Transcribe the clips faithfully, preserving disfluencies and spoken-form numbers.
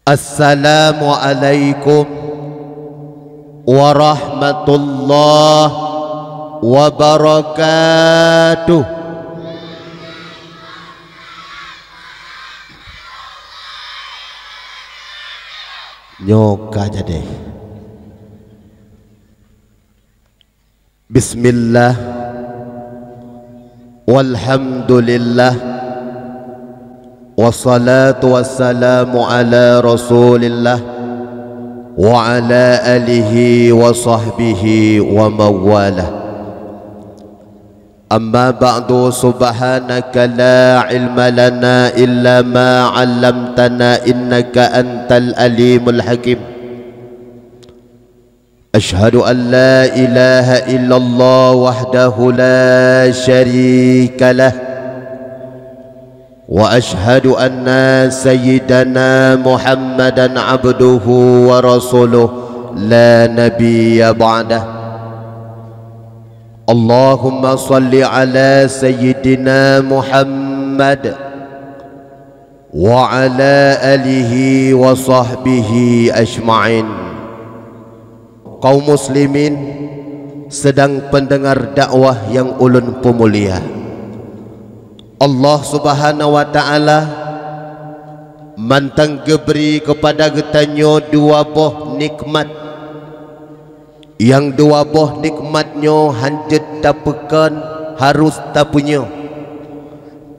Assalamualaikum warahmatullahi wabarakatuh. Nyoe ka jadi. Bismillah. Walhamdulillah. Wassalatu wassalamu ala Rasulillah wa ala alihi wa sahbihi wa mawalah. Amma ba'du, subhanaka la ilma lana illa ma 'allamtana innaka antal alimul hakim. Asyhadu an la ilaha illallah wahdahu la syarikalah, wa asyhadu anna sayyidana Muhammadan abduhu wa rasuluh la nabiyya ba'dah. Allahumma salli ala sayyidina Muhammad wa ala alihi wa sahbihi ajma'in. Kaum muslimin, sedang pendengar dakwah yang ulôn peumulia, Allah Subhanahu wa Ta'ala mantong geubri keupada geutanyoe dua boh nikmat. Nyang dua boh nikmat nyoe hanjeuet tapeukon, harôh tapujoe.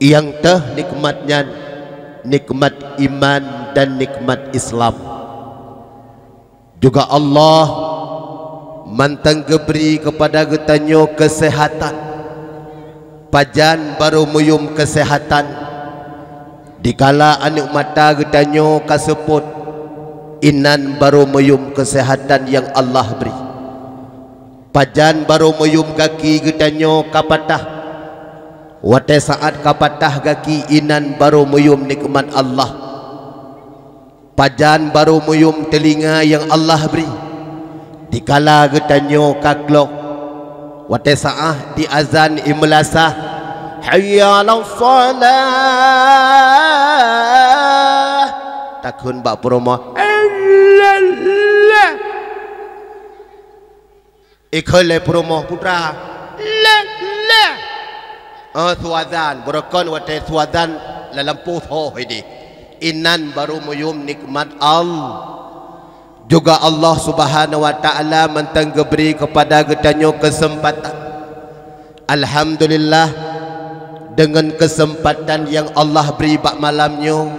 Nyang teuh nikmat nyan, nikmat iman dan nikmat Islam. Juga Allah mantong geubri keupada geutanyoe keuseuhatan. Pajan barô meuyuem keuseuhatan? Dikala aneuk mata geutanyoe ka seupôt, inan barô meuyuem keuseuhatan nyang Allah bri. Pajan barô meuyuem gaki geutanyoe ka patah? Watée saát ka patah gaki, inan barô meuyuem nikmat Allah. Pajan barô meuyuem teulinga nyang Allah bri? Dikala geutanyoe ka glok, watée saát jiazan i meulasah, "Hayya 'alas shalah!" Takheun bak peurumoh, "Allah!" Ikheun lé peurumoh, "Putra, leh, leh!" Oh, su azan, beureukan watée su azan lam lampôh tho idéh. Inan barô meuyuem nikmat Allah. Juga Allah Subhanahu wa Ta'ala mantong geubri keupada geutanyoe keuseumpatan. Alhamdulillah, deungon keuseumpatan nyang Allah bri bak malam nyoe,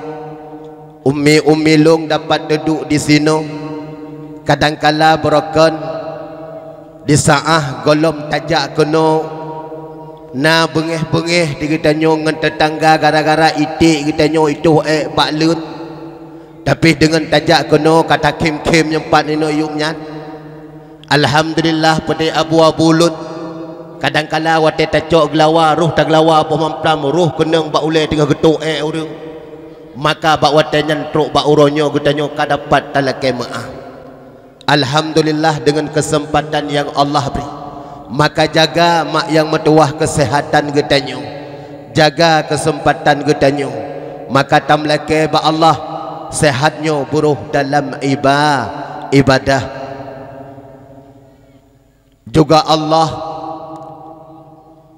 ummi-ummi lôn dapat teuduek disinoe. Kadangkala beureukan, di saát gohlom tajak keunoe, na beungéh-beungéh di geutanyoe ngon teutangga gara-gara iték geutanyoe itoh ék bak leuen. Tapi deungon tajak keunoe ka takhém-khém nyoe pat inoe yuem nyan. Alhamdulillah, peudeh abu-abu lôn. Kadangkala watée tacok geulawa, roh tageulawa boh mamplam, roh keunong bak ulée teungoh geutok ék ureuëng. Maka bak watée nyan trok bak uroe nyoe geutanyoe ka dapat talakée meuáh. Alhamdulillah, deungon keuseumpatan nyang Allah bri. Maka jaga mak nyang meutuwah keuseuhatan geutanyoe. Jaga keuseumpatan geutanyoe. Maka tameulakée bak Allah, seuhat nyoe beurôh dalam iba-, ibadah. Juga Allah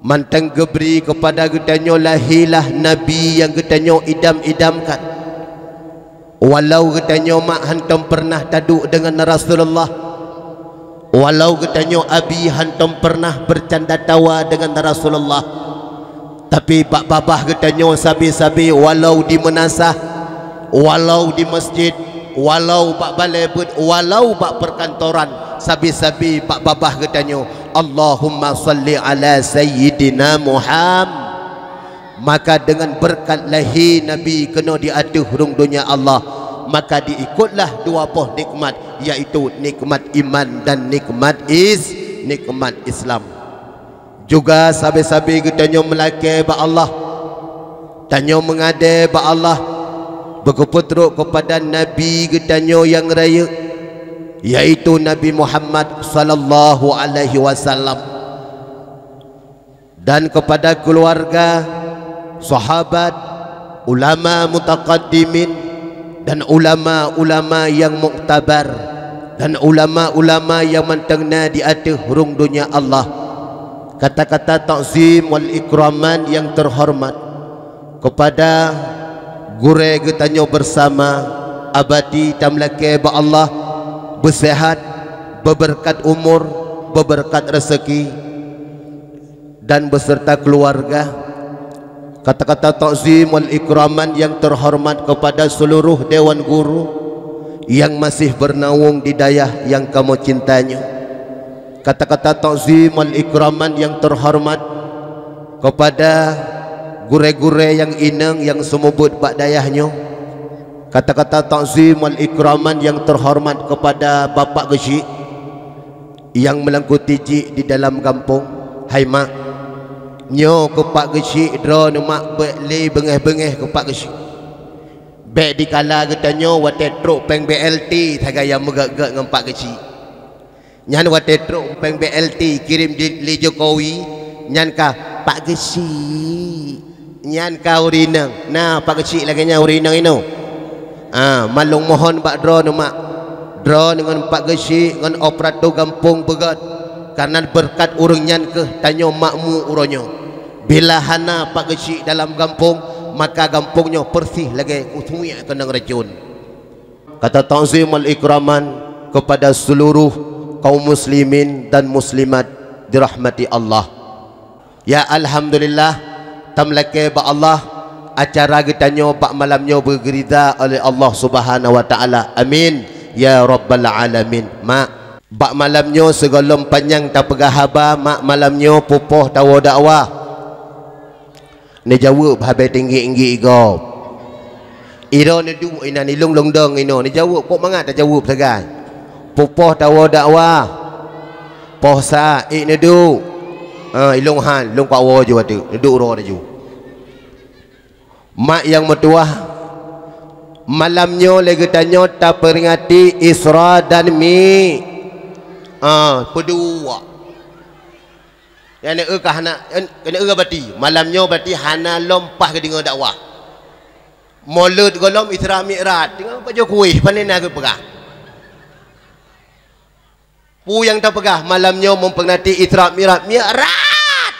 mantong geubri keupada geutanyoe lahé lah nabi nyang geutanyoe idam-idamkan. Walau geutanyoe mak hántom peureunah taduek deungon Rasulullah, walau geutanyoe abi hántom peureunah beucanda tawa deungon Rasulullah, tapi bak babah geutanyoe sabe-sabe, walau di meunasah, walau di masjid, walau bak balée beuet, walau bak peukantoran, sabe-sabe bak babah geutanyoe, "Allahumma shalli ala Sayyidina Muhammad." Maka deungon beureukat lahé Nabi keunoe di ateueh rhueng donya Allah, maka diikotlah dua boh nikmat, yaitu nikmat iman dan nikmat is-, nikmat Islam. Juga sabe-sabe geutanyoe meulakée bak Allah, tanyoe meungadée bak Allah, beugeupeutrok keupada Nabi geutanyoe nyang rayeuk, yaitu Nabi Muhammad sallallahu alaihi wasallam. Dan keupada keuluwarga, sahabat, ulama mutaqaddimin, dan ulama-ulama nyang muktabar, dan ulama-ulama nyang mantong na di ateueh rhueng donya Allah. Kata-kata takzim wal ikraman nyang teuhoreumat kepada gurée geutanyoe beusama, abadi tameulakée bak Allah, beuseuhat, beubeureukat umur, beubeureukat reuseuki, dan beserta keuluwarga. Kata-kata takzim wal ikraman nyang teuhoreumat kepada seuluruh dewan guru nyang masih beunawöng di dayah nyang kamoe cinta nyoe. Kata-kata takzim wal ikraman nyang teuhoreumat kepada gurée-gurée nyang inong nyang seumeubeuet bak dayah nyoe. Kata-kata takzim wal ikraman nyang teuhoreumat kepada Bapak Geuchik nyang meulangkuti jih di dalam gampông. Hai mak, nyoe keu Pak Geuchik, droeneuh mak, bék lé beungéh-beungéh keu Pak Geuchik. Bék dikala geutanyoe watée trok péng B L T sagai nyang meugét-gét ngon Pak Geuchik. Nyan watée trok péng B L T kirém di, lé Jokowi, nyan ka Pak Geuchik. Nyan ka ureueng inong. Na Pak Geuchik lagée nyan ureueng inong inoe. Ah, malông mohon bak droeneuh mak. Droeneuh ngon Pak Geuchik ngon operator gampông beugét. Kareuna beureukat ureueng nyan kheueh tanyoe makmu uroe nyoe. Bila hana Pak Geuchik dalam gampông, maka gampông nyoe peureséh lagée kusumiek keunong racon. Kata ta'zim wal ikraman kepada seluruh kaum muslimin dan muslimat dirahmati Allah. Ya, alhamdulillah, tameulakée bak Allah, acara geutanyoe bak malam nyoe beugeurida oleh Allah Subhanahu wa Taala. Amin ya rabbal alamin. Mak, bak malam nyoe sigohlom panyang tapeugah haba, mak, malam nyoe pupoh tawoe dakwah. Neujaweueb habéh teunggik-nggik gob. Idroe neuduek inan ilong lôn dong inoe, neujaweueb, kok mangat tajaweueb sagai. Pupoh tawoe dakwah. Poh sa, ék neuduek. Ha, ilong han, ilong ka woe ju ateueh, neuduek uroe laju. Mak nyang meutuwah, malam nyoe lé geutanyoe taperingati Isra dan Mi, ha, peudua. Nyang neueu ka hana, nyang neueu bati, malam nyoe bati hana lom paih geudeungoe dakwah. Molot gohlom Isra Mi'raj, teungoh pajoh kueh, pane na geupeugah. Peue nyang tapeugah malam nyoe meuperingati Isra Mi'raj, Mi'raj!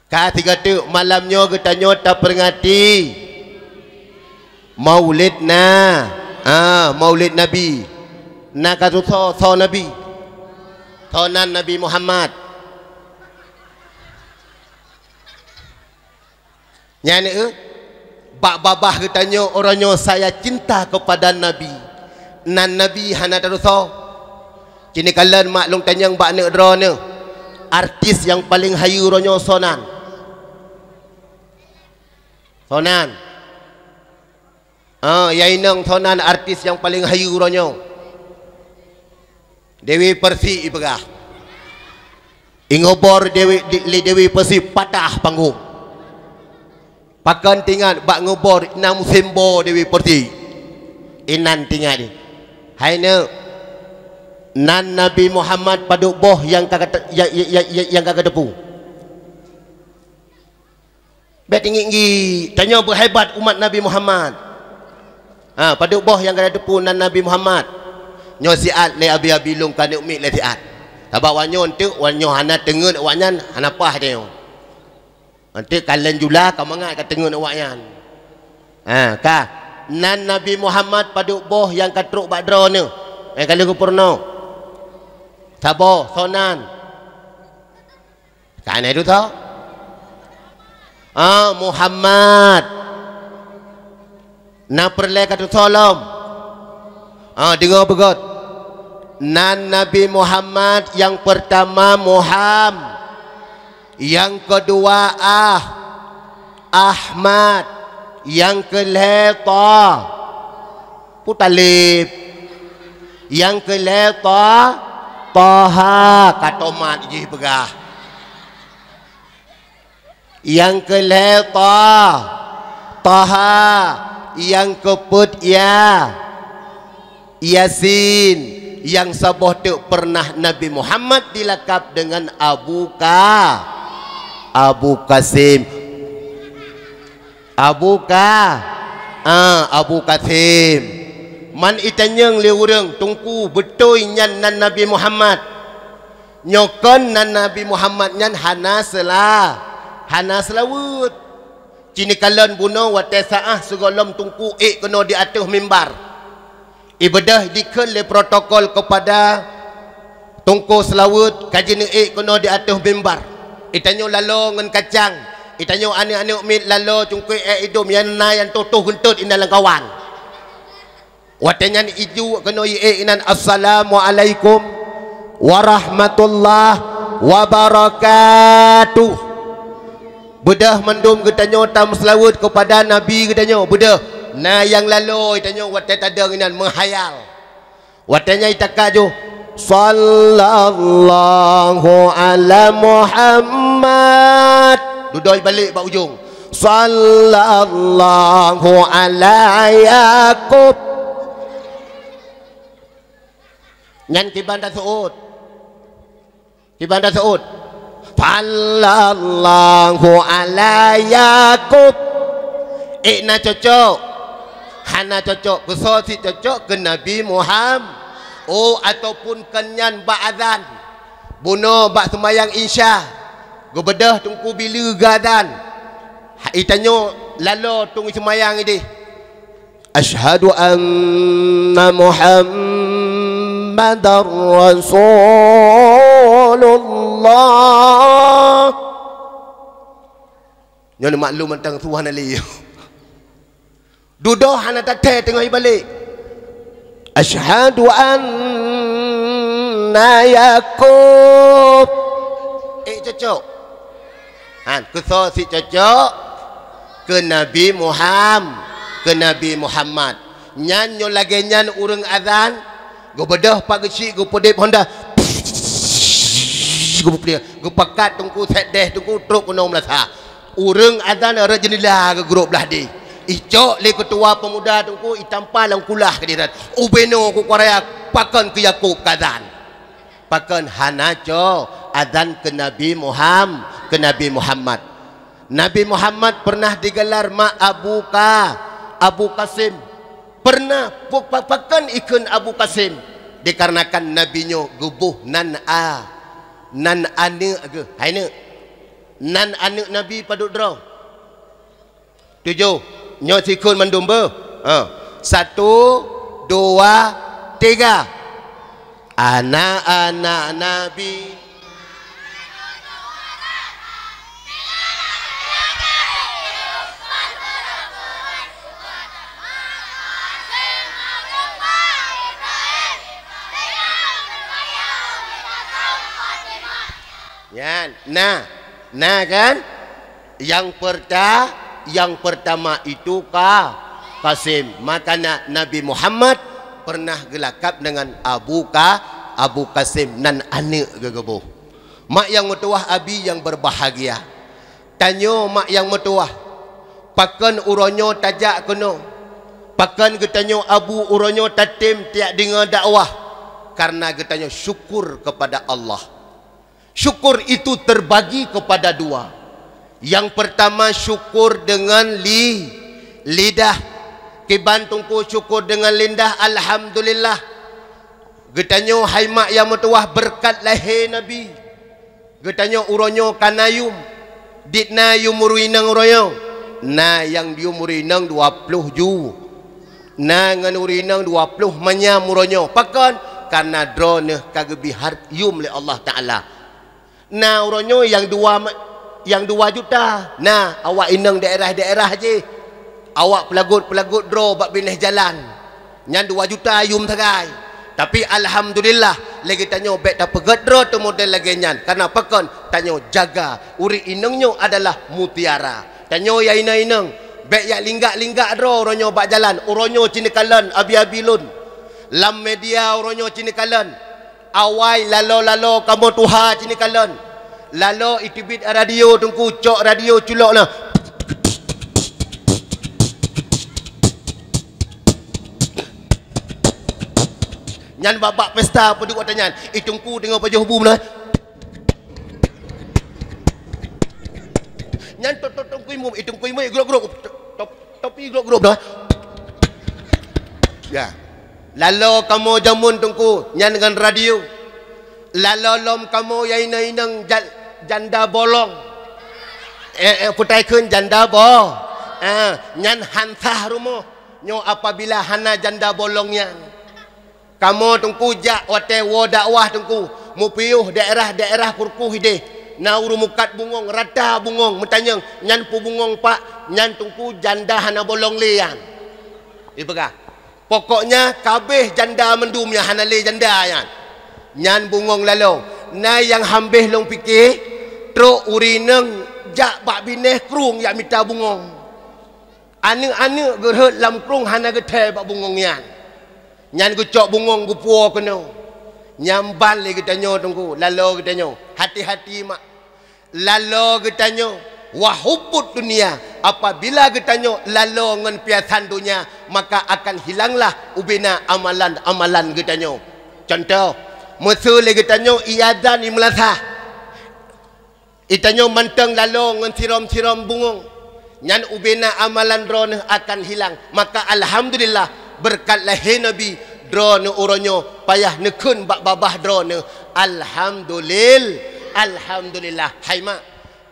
Ka sigoe teuk malam nyoe geutanyoe taperingati Maulid na, ah, Maulid Nabi. Na ka tusoe soe Nabi? Soe nan Nabi Muhammad? Nyan, eh, bak babah geutanyoe uroe nyoe saya cinta kepada Nabi. Nan Nabi hana tatusoe. Cit neukalon mak lôn tanyong bak aneuk droeneuh, artis nyang paleng hayeue uroe nyoe soe nan? Soe nan? Ah, ya inong, soe nan artis nyang paleng hayeue uroe nyoe? Dewi Persik ipeugah. Ingobor Dewi, di, lé Dewi Persik patah panggong. Pakon tingat bak ngeubor na musém boh Dewi Persik. Inan tingat di. Hai neuk, nan Nabi Muhammad padub boh nyang ka, ka, nyang, nyang, nyang, nyang ka kateupeue? Bék teunggik-nggik, tanyoe beuhebat umat Nabi Muhammad. Ha, padub boh nyang ka tateupeue nan Nabi Muhammad. Nyoe siat lé abi-abi lôn ka neuk miet lé siat. Sabab awaknyoe eunteuk, awaknyoe hana teungeut awaknyan, hana paih tanyoe. Eunteuk ka lheueh jula ka mangat ka teungeut awaknyan. Ha, ka. Nan Nabi Muhammad padub boh nyang ka trok bak droeneuh. Nyang ka lheueh geupeurunoe. Saboh, soe nan? Ka na tusoe? Ah, Muhammad. Na peureulée ka tusoe lom? Ah, deungoe beugét. Nan Nabi Muhammad nyang peurtama Muham, nyang keudua Ah, Ahmad, nyang keulhée Tha. Putalib. Nyang keulhée Tha, Taha, ka tomat jih peugah. Nyang keulhée Tha, Taha, nyang keupeuet Ya, Yasin, nyang saboh teuk peureunah Nabi Muhammad dilakab deungon Abu Ka, Abu Kasim. Abu Ka, ah, Abu Kasim. Man itanyong lé ureuëng, "Teungku, beutôi nyan nan Nabi Muhammad?" "Nyoe kon nan Nabi Muhammad nyan hana seula-, hana seulaweuet." Cinikalon bunoe watée saah sigohlom Teungku ék keunoe di ateueh mimbar. Ibeudôh dikheun lé protokol keupada Teungku Seulaweuet ka jineuék keunoe di ateueh mimbar. Itanyoe laloe ngon kacang, itanyoe aneuëk-aneuëk miet laloe cungkôi ék idum nyang na nyang toh-toh geuntot inan lam kawan. Watée nyan iju keunoe iék inan, "Assalamualaikum warahmatullahi wabarakatuh." Beudôh mandum geutanyoe tameuseulaweuet keupada Nabi geutanyoe, beudôh. Na nyang laloe tanyoe watée tadong inan meuhayal. Watée nyan itakat ju, "Sallallahu ala Muhammad." Dudoe balek bak ujong, "Sallallahu ala Yakub." Nyan kiban taseuôt. Kiban taseuôt, "Sallallahu ala Yakub." Ék na cocok? Hana cocok. Keusoe sit cocok? Keu Nabi Muham-, oh, ataupun keu nyan bak azan. Bunoe bak seumayang Isya, geubeudôh Teungku Bileu geuazan. Ha, itanyoe laloe tueng seumayang ideh. "Asyhadu anna Muhammadar Rasulullah." Nyoe maklum mantong tuhan ali. Dudoe hana tathée teungoh ibalek. "Asyhadu anna Yakub." Ék cocok? Han, keusoe sit cocok? Keu Nabi Muham-, keu Nabi Muhammad. Nyan nyoe lagée nyan ureuëng azan, geubeudôh pak geuchik geupeudeb honda. Geupeudeb, geupakat Teungku sekdes Teungku trok keunoe meulasa. Ureuëng azan rot jeundela geugrôp blah deh. Icok lé keutua peumuda Teungku itampa lam kulah keu dirat. Ubenoe kukuraya pakon keu Yakub kazan. Pakon hana cok azan keu Nabi Muham-, keu Nabi Muhammad. Nabi Muhammad pernah digelar ma Abu Ka-, Abu Kasim. Pernah pu-, pa-, pakon ikheun Abu Kasim? Dikarenakan Nabi nyoe geuboh nan a-, nan aneuëk geuh. Hai neuk. Nan aneuëk Nabi padub droe? Tujoh. Nyoe sikheun mandum beuh. Ha. Satu, dua, tiga. Anak-anak Nabi. Nyan, nah, nah kan? Yang perta-, yang pertama itu Ka-, Kasim. Makanya Nabi Muhammad pernah geulakab dengan Abu Ka-, Abu Kasim, nan aneuëk geuh geuboh. Mak nyang meutuwah, abi nyang berbahagia. Tanyoe mak nyang meutuwah, pakon uroe nyoe tajak keunoe? Pakon geutanyoe abu uroe nyoe tatem tiak deungoe dakwah? Karena geutanyoe syukur kepada Allah. Syukur itu terbagi kepada dua. Yang pertama, syukur dengan li-, lidah. Kiban Teungku syukur dengan lidah, alhamdulillah. Geutanyoe hai mak nyang meutuwah, beureukat lahé Nabi. Geutanyoe uroe nyoe ka na yum. Dit na yum ureuëng inong uroe nyoe? Na nyang yum ureuëng inong dua ploh ju. Na ngon ureuëng inong dua ploh manyam uroe nyoe. Pakon? Karena droeneuh ka geubri hareuta yum lé Allah Taala. Na uroe nyoe nyang dua ma-, nyang dua juta. Na awak inong daerah-daerah jih. Awak peulagot-peulagot droe bak binéh jalan. Nyan dua juta yum sagai. Tapi alhamdulillah, lagée tanyoe bék tapeugét droe teuh model lagée nyan. Karena pakon? Tanyoe jaga ureuëng inong nyoe adalah mutiara. Tanyoe ya inong-inong, bék yak linggak-linggak droe uroe nyoe bak jalan. Uroe nyoe cinikalon abi-abi lôn. Lam media uroe nyoe cinikalon. Awai lalo-lalo kamoe tuha cinikalon. Lalo iteubiet radio Teungku, cok radio culok na. Nyan bak-bak pesta peuduek watée nyan. Ih, Teungku deungoe pajoh bu meunan. Nyan tot-tot Teungku Imum, ih, Teungku Imum, ih, grok-grok. Pi grop-grop dah. Ya. Lalo kamoe jameun Teungku, nyan ngon radio. Lalo lom kamoe ya inong-inong ja-, janda bolong. Eh, eh, putai kheun janda bo. Ah, nyan han sah rumoh. Nyoe apabila hana janda bolong nyan. Kamoe Teungku jak watée woe dakwah Teungku, mupiôh daerah-daerah purkoh ideh. Na ureuëng mukat bungong, rata bungong, meutanyong, "Nyan peue bungong, Pak?" "Nyan Teungku janda hana bolong lé nyan." Ipeugah, "Pokoknya kabeh janda mandum nyang hana lé janda nyan." Nyan bungong lalo. Na nyang hambeh lôn pike, trok ureuëng inong jak bak binéh krueng jak mita bungong. Aneuëk-aneuëk geurhot lam krueng hana geuthée bak bungong nyan. Nyan geucok bungong geupuwoe keunoe. Nyan ban lé geutanyoe Teungku, lalo geutanyoe. Hati-hati mak. Lalo geutanyoe, wa hubbud dunya, apabila geutanyoe lalo ngon piasan donya, maka akan hilanglah ubena amalan-amalan geutanyoe. Contoh, meuseu lé geutanyoe iazan imeulasah. Itanyoe mantong lalo ngon sirôm-sirôm bungong, nyan ubena amalan droeneueh akan hilang. Maka alhamdulillah, beureukat lahé Nabi, droeneueh uroe nyoe payah neukheun bak babah droeneueh, "Alhamdulil-, alhamdulillah." Hai mak,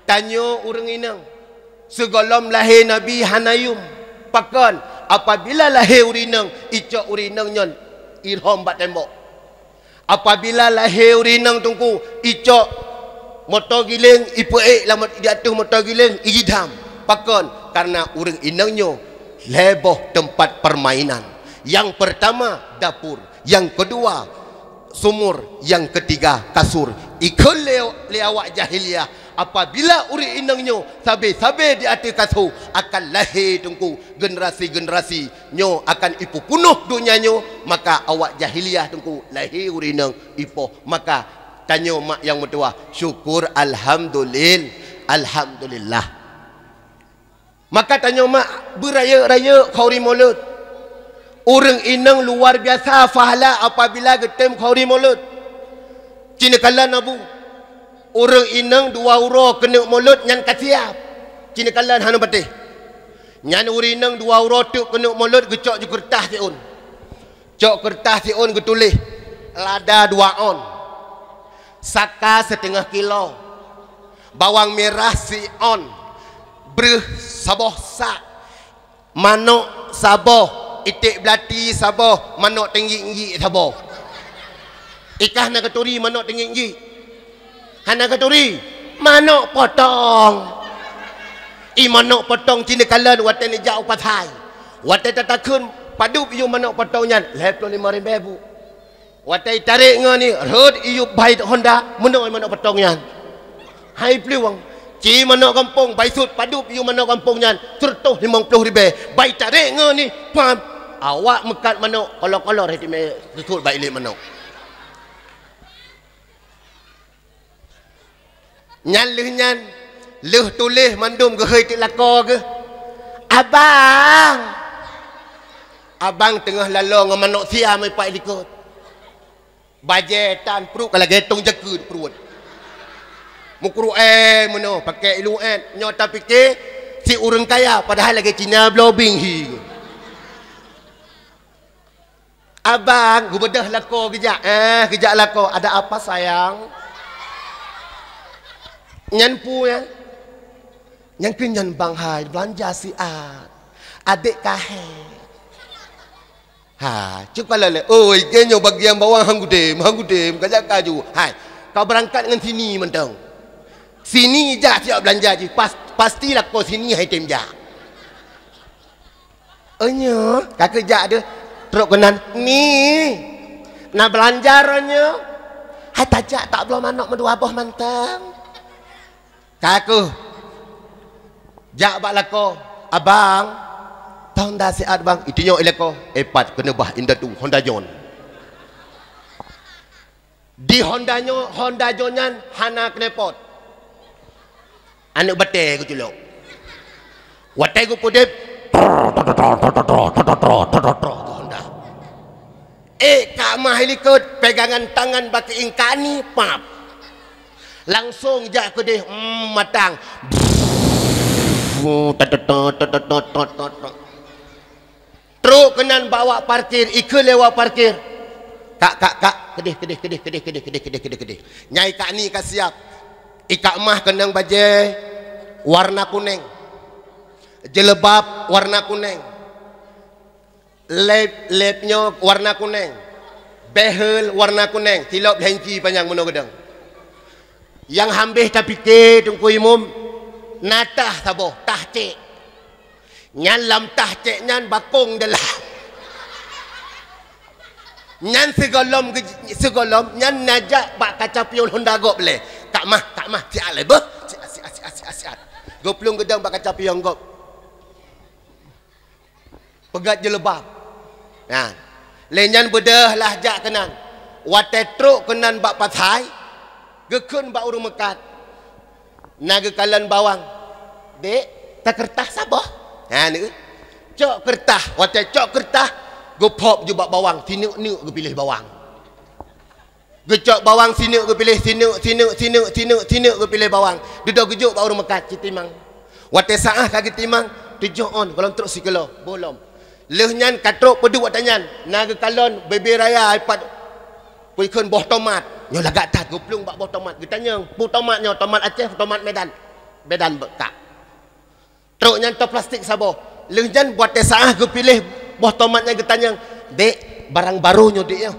tanyoe ureuëng inong, sigohlom lahé Nabi hana yum. Pakon? Apabila lahé ureuëng inong, icok ureuëng inong nyan irhom bak tembok. Apabila lahé ureuëng inong Teungku, icok moto giléng, ipeuék lam di ateueh moto giléng, ijidam. Pakon? Karena ureuëng inong nyoe lhée boh teumpat permainan. Yang pertama, dapur. Yang kedua, sumur. Yang ketiga, kasur. Ikheun lé, lé awak jahiliyah, apabila ureuëng inong nyoe sabe-sabe di ateueh kasur, akan lahé Teungku generasi-generasi nyoe akan ipeupunoh donya nyoe, maka awak jahiliyah Teungku lahé ureuëng inong ipoh. Maka tanyoe mak nyang meutuwah, syukur alhamdulil-, alhamdulillah. Maka tanyoe mak beurayeuk-rayeuk khauri mulod. Ureuëng inong luar biasa pahala apabila geutem khauri mulod. Ci neukalon Abu, ureuëng inong dua uroe keuneuk mulod nyan ka siab. Ci neukalon hana patéh. Nyan ureuëng inong dua uroe teuk keuneuk mulod geucok ju keureutah siôn. Cok keureutah siôn geutuléh, lada dua ôn, saka siteungoh kilo, bawang mirah siôn, breueh saboh sak, manok saboh, iték beulati saboh, manok teunggik-nggik saboh. Ikah na katuri manok teunggik-nggik? Hana katuri? Manok potong. I manok potong ci neukalon watée neujak u pasai. Watée tatakheun padub iyup manok potong nyan, lhée ploh limong ribée bu. Watée itarek ngon ni, rhot iyup bai Honda, meunoe manok potong nyan. Hai plueng, ci manok gampông, bai sut padub iyup manok gampông nyan, seureutôh limong ploh ribée. Bai tarek ngon ni, pam. Awak meukat manok, kolor-kolor hei timé sut bai ilek manok. Nyan lheueh nyan, lheueh tuléh mandum geuhôi teuk lakoe geuh, "Abang!" Abang teungoh lalo ngon manok siam ipat likot. Bajée tan pruet ka lagée tong jakeue pruet. Meukrue-e meunoe, paké ilu-et. Nyoe tapike si ureuëng kaya, padahai lagée Cina bloe binghi. "Abang," geubeudôh lakoe geujak. "Eh, geujak lakoe. Ada apa, sayang?" "Nyan peue nyan?" "Nyan keuh nyan, Bang hai, beulanja siat. Adek ka hé." Ha, cukôp lé. "Oi, geuh nyoe bagian bawang han gudem, han gudem, ka jak kaju. Hai, ka beurangkat ngon sini mantong. Sini jak siap beulanja jih, pas-, pasti lakoe sini hai tem jak." "Oh nyoe, ka kujak deuh." Trok keunan, "Ni, na beulanja roh nyoe?" "Hai tajak, tak bloe manok meudua boh mantong." Ka keuh jak bak lakoe, "Abang, toh Honda siat, Bang?" Itunyok i lakoe, ipat keuneubah indatu Honda John. Di Honda nyoe, Honda John nyan hana knalpot. Aneuk batée geuculok. Watée geupeudeb, Honda. Eh, ka mah likot, pegangan tangan bak keuingkani, pap. Langsong jak keudeh, mm, matang. Trok keunan bak awak parkir, ikheun lé awak parkir. "Kak, kak, kak, keudeh, keudeh, keudeh. Nyan i kak ni ka siap. I kak mah keunong bajée warna kunéng. Jilbab warna kunéng. Lép, lép nyoe warna kunéng. Behel warna kunéng. Tilop lhèe inci panyang meunoe geudong." Nyang habéh tapike Teungku Imum, na tah saboh, tah cék. Nyan lam tah cék nyan bakong dalam. Nyan sigohlom ge-, sigohlom nyan najak bak kaca piôh Honda gob lé. "Kak mah, kak mah, siat lé beuh. Siat, siat, siat, siat, siat." Geuplueng geudong bak kaca piôh gob. Peugét jilbab. Nah, lé nyan beudôh lah jak keunan. Watée trok keunan bak pasai, geukheun bak ureuëng meukat, na geukalon bawang. "Dek, ta keureutas saboh?" Ha, neu. Cok keureutas, watée cok keureutas, geuphop ju bak bawang, sineuk-neuk geupiléh bawang. Geucok bawang sineuk geupiléh, sineuk, sineuk, sineuk, sineuk, sineuk geupiléh bawang. Dudoe geujok bak ureuëng meukat, "Ci timang." Watée saát ka geutimang, tujoh ôn, gohlom trok sikilo, boh lom. Lheueh nyan ka trok peuduek watée nyan, na geukalon bebe raya ipat peue kheun boh tomat. Nyoe lagak that geuplueng bak boh tomat, geutanyong, "Peue tomat nyoe, tomat Aceh, tomat Medan?" "Medan, kak." Trok nyan toh plastik saboh. Lheueh nyan watée saát geupiléh boh tomat nyan geutanyong, "Dek, barang barô nyoe, Dek, nyoe?"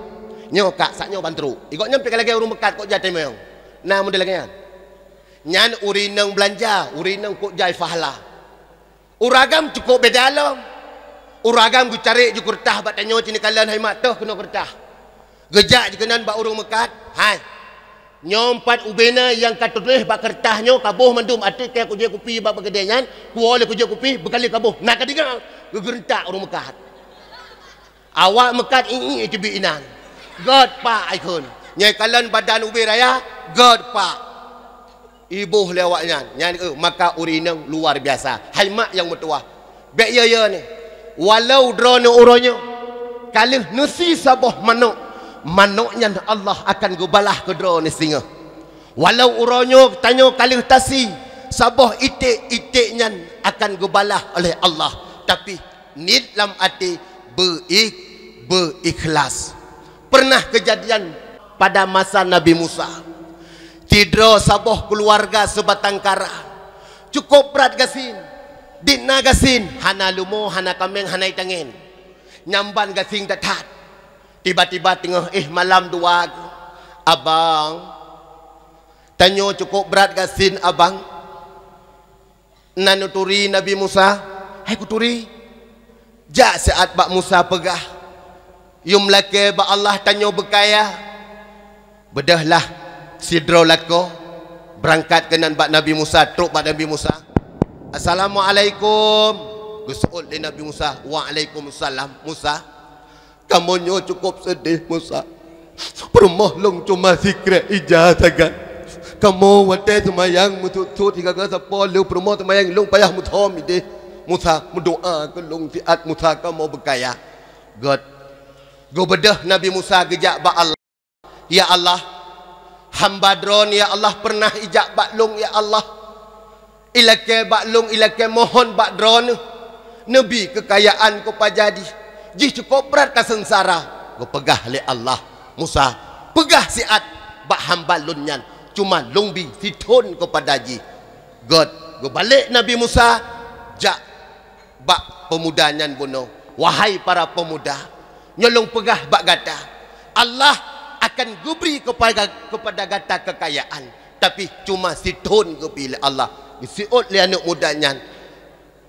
"Nyoe, kak, sak nyoe ban trok." Igob nyan pih ka lagée ureuëng meukat kok jai teumanyong. Na model lagée nyan. Nyan ureuëng inong beulanja, ureuëng inong kok jai pahala. Ureuëng agam cukôp beda lom. Ureuëng agam geucari ju keureutas bak tanyoe ci neukalon hai mak toh keunoe keureutas. Geujak jikeunan bak ureuëng meukat, "Hai, nyoe pat ubena nyang ka teutuléh bak keureutas nyoe kaboh mandum, ateueh kée kujée kupi bak beugeudée nyan, kuwoe lé kujée kupi, beukali kaboh." Na ka deungoe, geugeureuntak ureuëng meukat. Awak meukat ié-ié teubiet inan. Göt pak ikheun. Nyang kalon badan ubé raya, göt pak. Iboh lé awaknyan. Nyan keuh maka ureuëng inong luar biasa. Hai mak nyang meutuwah. Bék yo-yo nyoe. Walau droeneuh uroe nyoe ka lheueh neusie saboh manok, manok nyan Allah akan geubalah keu droeneuh singoh. Walau uroe nyoe tanyoe ka lheueh tasie saboh iték, iték nyan akan geubalah oleh Allah. Tapi niet lam até beuik-, beuikhlas. Pernah kejadian pada masa Nabi Musa. Sidroe saboh keuluwarga seubatang kara. Cukôp brat gasien. Di na gasien, hana leumo, hana kaméng, hana itangen. Nyang ban gasien that-that. Tiba-tiba teungoh éh malam dua, "Abang, tanyoe cukôp brat gasien, Abang." Na neuturi Nabi Musa, "Hai kuturi, jak siat bak Musa peugah, yum lakée bak Allah tanyoe beukaya." Beudôhlah sidroe lakoe beurangkat keunan bak Nabi Musa, trok bak Nabi Musa. "Assalamualaikum." Geuseuôt lé Nabi Musa, "Waalaikumsalam, Musa." "Kamoe nyoe cukôp seudeh, Musa. Peurumoh lôn cuma sikrek ija sagai. Kamoe watée seumayang meusuet-suet sigaga sapo lheueh peurumoh seumayang lôn payah meuthom ideh. Musa, meudoá keu lôn siat Musa kamoe beukaya." Göt. Geubeudôh Nabi Musa geujak bak Allah. "Ya Allah, hamba Droeneuh, ya Allah, peureunah ijak bak lôn, ya Allah. Ilakée bak lôn, ilakée mohon bak Droeneuh, neubi keukayaan keupada jih. Jih cukôp brat ka seungsara." Geupeugah lé Allah, "Musa, peugah siat bak hamba lôn nyan, cuma lôn bi sithon keupada jih." Göt. Geubalek Nabi Musa jak bak peumuda nyan bunoe, "Wahai para peumuda, nyoe lôn peugah bak gata, Allah akan geubri keupada, keupada gata keukayaan, tapi cuma sithon geubi lé Allah." Geuseuôt lé aneuëk muda nyan,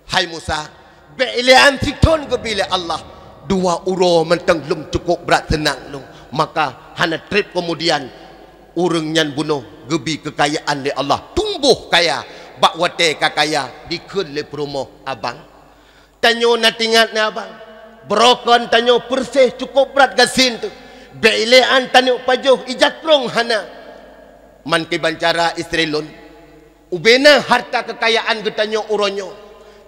"Hai Musa, bék ilée án sithon geubi lé Allah. Dua uroe mantong lôn cukôp brat seunang lôn." Maka hana treb keumudian, ureuëng nyan bunoe geubi keukayaan lé Allah, tumboh kaya. Bak watée ka kaya, dikheun lé peurumoh, "Abang, tanyoe na tingat na, Abang. Beurokon tanyoe peureuseh cukôp brat gasien teuh. Bék ilée án taneuk pajoh ija krong hana. Meukiban cara istri lôn, ubena hareuta keukayaan geutanyoe uroe nyoe,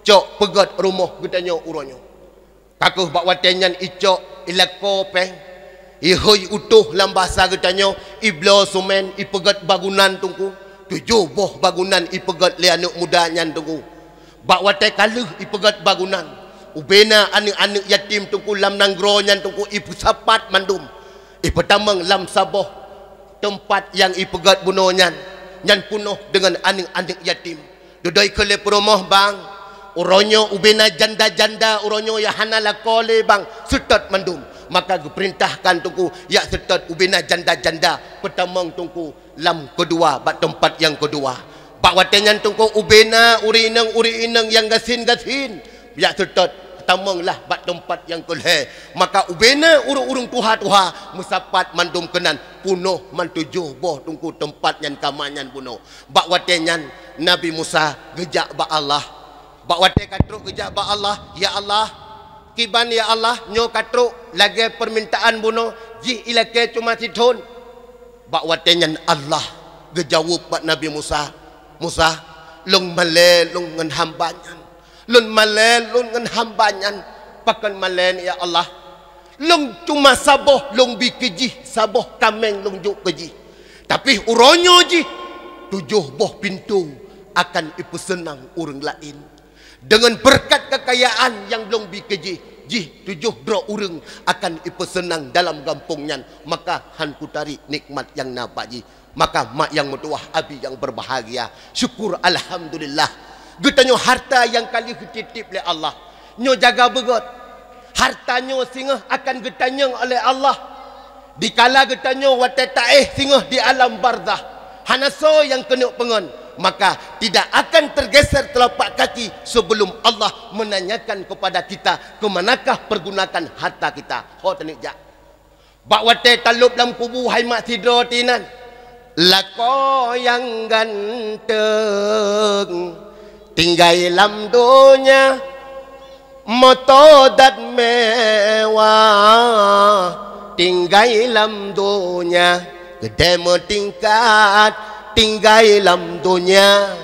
cok peugét rumoh geutanyoe uroe nyoe." Ka keuh bak watée nyan icok, ilakoe péng, ihôi utoh lam basa geutanyoe, ibloe seumén, ipeugét bangunan Teungku. Tujoh boh bangunan ipeugét lé aneuëk muda nyan Teungku. Bak watée ka lheueh ipeugét bangunan, Ubena aneuëk-aneuëk yatim Teungku lam nanggroe nyan Teungku ipeusapat mandum, ipeutamong lam saboh teumpat nyang ipeugét bunoe nyan, nyan punoh deungon aneuëk-aneuëk yatim. Dudoe keu lé peurumoh bang, uroe nyoe ubena janda-janda uroe nyoe nyang hana lakoe lé bang, seutôt mandum. Maka geupeurintahkan Teungku jak seutôt ubena janda-janda peutamong Teungku lam keudua, bak teumpat nyang keudua. Bak watée nyan Teungku ubena ureuëng inong-ureuëng inong nyang gasien-gasien, jak seutôt tamong lah bak teumpat nyang keulhée. Maka ubena ureuëng-ureuëng tuha-tuha meusapat mandum keunan, punoh man tujoh boh Teungku teumpat nyan kama nyan bunoe. Bak watée nyan Nabi Musa geujak bak Allah. Bak watée ka trok geujak bak Allah, "Ya Allah, kiban ya Allah, nyoe ka trok lagée peurmintaan bunoe, jih ilakée cuma sithon." Bak watée nyan Allah geujaweueb bak Nabi Musa, "Musa, lôn malée lôn ngon hamba nyan. Lôn malée lôn ngon hamba nyan." "Pakon malée, ya Allah?" "Lôn cuma saboh lôn bi keu jih, saboh kaméng lôn jok keu jih. Tapi uroe nyoe jih tujoh boh pintoe akan ipeuseunang ureuëng laén. Deungon beureukat keukayaan nyang lôn bi keu jih, jih tujoh droe ureuëng akan ipeuseunang dalam gampông nyan, maka hán kutarék nikmat nyang na bak jih." Maka mak nyang meutuwah, abi nyang beubahgia, syukur alhamdulillah. Geutanyoe harta nyang ka lheueh geutitip lé Allah. Nyoe jaga beugét. Harta nyoe singoh akan geutanyong oleh Allah. Dikala geutanyoe watée taéh singoh di alam barzah, hana soe nyang keuneuk peungon, maka tidak akan tergeser telapak kaki sebelum Allah menanyakan kepada kita, "Ke manakah pergunakan harta kita?" Ho taneuk jak. Bak watée talôb lam kubu hai mak sidroe tinan, lakoe nyang ganteng tinggai lam donya, moto dan mewah tinggai lam donya, keudée meutingkat tinggai lam donya,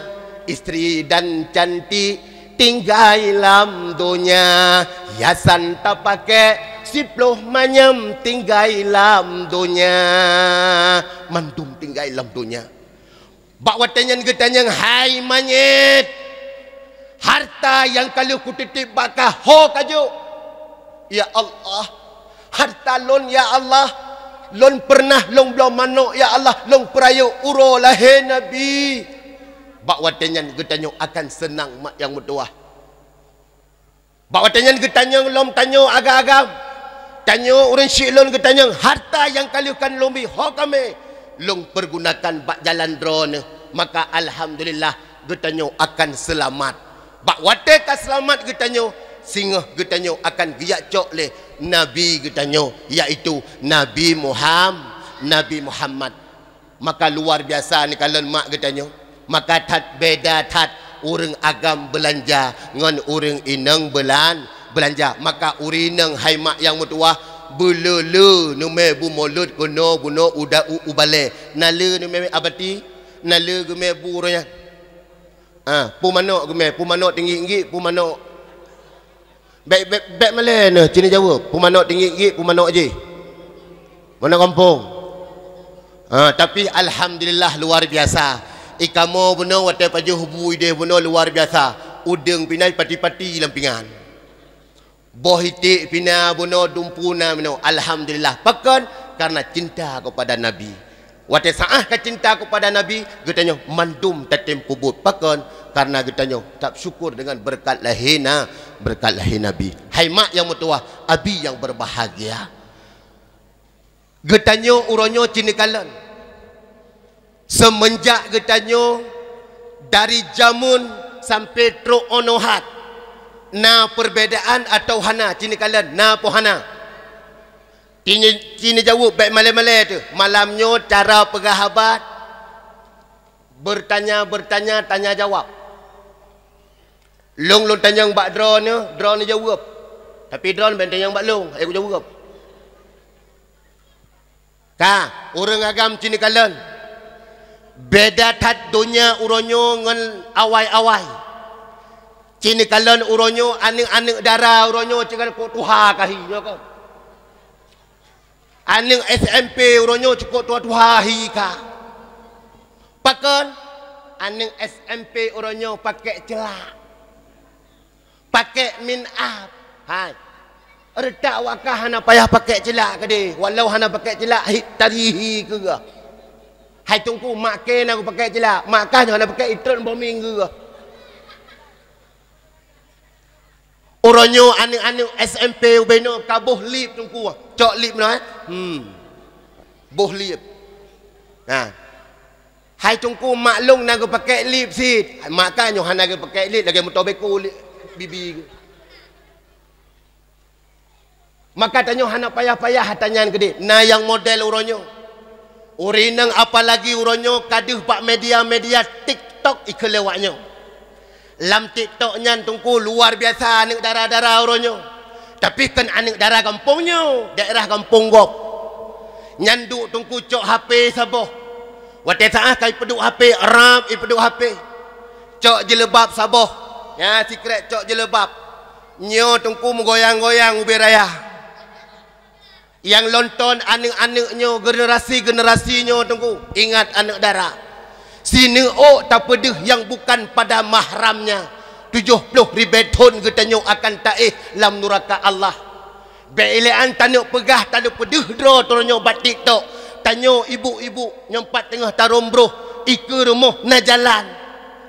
istri dan cantik tinggai lam donya, hiasan tapakék siploh manyam tinggai lam donya, mandum tinggai lam donya. Bak watée nyan geutanyong, "Hai manyét, harta nyang ka lheueh kutitip bak kah ho ka jok?" "Ya Allah, harta lôn ya Allah, lôn peureunah lôn bloe manok ya Allah, lôn peurayeuk uroe lahé Nabi." Bak watée nyan geutanyoe akan seunang mak nyang meutuwah. Bak watée nyan geutanyong lom tanyoe agam-agam. Tanyoe ureuëng syiek lôn geutanyong, "Harta nyang ka lheueh kan lôn bi ho kamé lôn peurgunakan bak jalan droeneueh." Maka alhamdulillah geutanyoe akan seulamat. Bak watée ka seulamat geutanyoe, singoh geutanyoe akan geujak cok lé Nabi geutanyoe, yaitu Nabi Muham-, Nabi Muhammad. Maka luar biasa neukalon mak geutanyoe. Maka that beda that ureuëng agam beulanja ngon ureuëng inong beulan-, beulanja. Maka ureuëng inong hai mak nyang meutuwah, beuleu-leu neumé bu mulod keunoe bunoe uda u, u balée. Na leu neumé abati, na leu geumé bu uroe nyan. Ah, pu manok geumé, pu manok tinggi-tinggi, pu manok Bék, bék, bék malée neuh, ci neujaweueb, pu manok tinggi-tinggi, pu manok jih. Manok gampông. Ha, tapi alhamdulillah luar biasa. I kamoe bunoe watée pajoh bu ideh bunoe luar biasa. Udeueng pih na pati-pati lam pingan. Boh iték pih na bunoe dumpu na bunoe. Alhamdulillah. Pakon? Karena cinta kepada Nabi. Watée saát ka cinta keupada Nabi, geutanyoe mandum tatem peubuet. Pakon? Karena geutanyoe tap syukur deungon beureukat lahé na, beureukat lahé Nabi. Hai mak nyang meutuwah, abi nyang beubahgia. Geutanyoe uroe nyoe ci neukalon. Seumeunjak geutanyoe dari jameun sampoe trok 'oh noe hat, na peurbedaan atawa hana ci neukalon? Na po hana? Ci ne-, ci neujaweueb bék malée-malée teuh. Malam nyoe cara peugah haba, beurtanya-beurtanya, tanya jawab. Lôn, lôn tanyong bak droeneuh, droeneuh jaweueb. Tapi droeneuh bék tanyong bak lôn, hai kujaweueb. Ka, ureuëng agam ci neukalon. Beda that donya uroe nyoe ngon awai-awai. Ci neukalon uroe nyoe aneuëk-aneuëk dara uroe nyoe ci ka cukôp tuha ka hi nyoe kon. Aneuëk S M P uroe nyoe cukôp tuha-tuha hi ka. Pakon? Aneuëk S M P uroe nyoe pakék ceulak. Pakék min up. Hai. Reutak wak kah hana payah pakai celak keudeh. Walau hana pakai celak, hit tarihi keu geuh. Hai Teungku, mak kah na geupakai celak. Mak kah nyoe hana pakai, itreun bombing keu geuh. Uroe nyoe aneuk-aneuk S M P ubé nyoe ka boh lip Teungku. Cok lip nyoe, eh. Hmm. Boh lip. Nah. Hai Teungku, mak lôn na geupakai lip cit. Mak kah nyoe hana geupakai lip, lagèe meutoh beko lip bibi. Maka tanyoe hana payah-payah ata nyan keudeh. Na nyang model uroe nyoe. Ureueng inong apalagi uroe nyoe ka deuh bak media-media TikTok ikheun lé awak nyoe. Lam TikTok nyan Teungku luar biasa aneuk dara-dara uroe nyoe. Tapi kon aneuk dara gampông nyoe, daerah gampông gob. Nyan duek Teungku cok H P saboh. Watèe saah ka ipeuduek H P, rab ipeuduek H P. Cok jilbab saboh. Nyan sikrek cok jilbab. Nyoe Teungku meugoyang-goyang ubé raya. Nyang lonton aneuk-aneuk nyoe, generasi-generasi nyoe Teungku. Ingat aneuk dara. Sineuk ôk tapeudeuh nyang bukan pada mahramnya. Tujoh ploh ribèe thon geutanyoe akan taéh lam nuraka Allah. Bèk ilèe an taneuk peugah taneuk peudeuh droe tanyoe bak TikTok. Tanyoe ibu-ibu nyang pat teungoh tarôn broh, ikeue rumoh na jalan.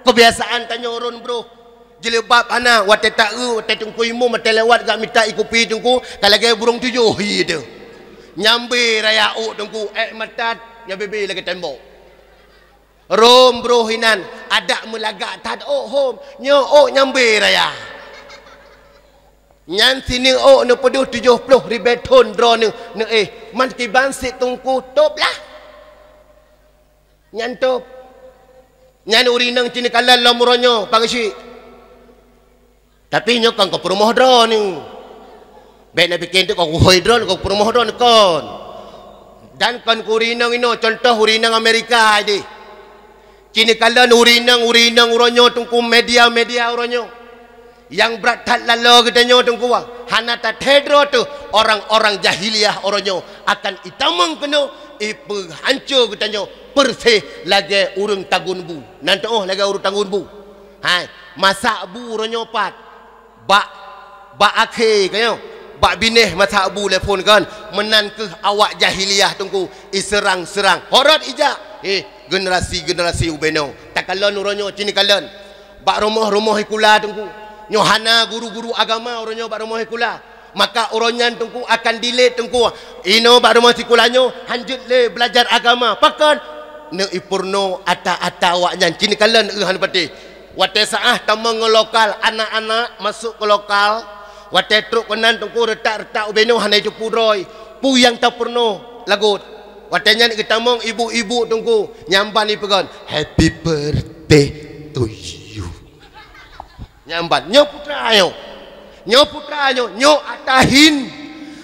Keubiasaan tanyoe rôn broh. Jilbab hana, watèe taeu, watèe Teungku Imum, watèe lewat gak mita ié kupi Teungku, ka lagèe burông tujoh ié teuh. Nyambé raya ôk Teungku, èk mata nyabé-bé lagèe tembok. Rôn broh inan, adak meulagak that ôk hom, nyoe ôk nyambé raya. Nyan sineuk ôk neupeudeuh tujoh ploh ribèe thon droeneuh neuéh, man kiban sit Teungku tôb lah. Nyan tôb. Nyan ureueng inong ci neukalon lom uroe nyoe, Pak Geuchik. Tapi nyoe kon keu peurumoh droeneuh. Bèk na pike teuk keu kuhôi droeneuh, keu peurumoh droeneuh kon. Dan kon keu ureueng inong inoe, contoh ureueng inong Amerika deh. Ci neukalon ureueng inong, ureueng inong uroe nyoe Teungku, media-media uroe nyoe. Nyang brat that laloe geutanyoe Teungku, hana tathèe droe teuh orang-orang jahiliyah uroe nyoe akan itamong keunoe, ipeuhanco geutanyoe peureséh lagèe ureueng tagun bu. Nan teuôh lagèe ureueng tagun bu. Hai, masak bu uroe nyoe pat. Bak, bak akhé ka nyoe, bak binéh masak bu lé phôn kon, meunan kheueh awak jahiliyah Teungku, iseurang-seurang. Horot ijak, eh, generasi-generasi ubé nyoe. Takalon uroe nyoe ci neukalon. Bak rumoh-rumoh sikula Teungku. Nyoe hana guru-guru agama uroe nyoe bak rumoh sikula. Maka uroe nyan Teungku akan dilet Teungku. Inoe bak rumoh sikula nyoe hanjeuet lé beulajar agama. Pakon? Neuk ipeurunoe ata-ata awak nyan. Ci neukalon eu han patéh. Watèe saah tamong ngon lokal, anak-anak masuk ke lokal. Watèe trok keunan Teungku reutak-reutak ubé nyoe hana jiteupeue droe. Peue nyang tapeurunoe lagot. Watèe nyan geutamong ibu-ibu Teungku, nyamban ipeugah, "Happy birthday to you." Nyamban, nyoe putra nyoe. Nyoe putra nyoe, nyoe ata hin.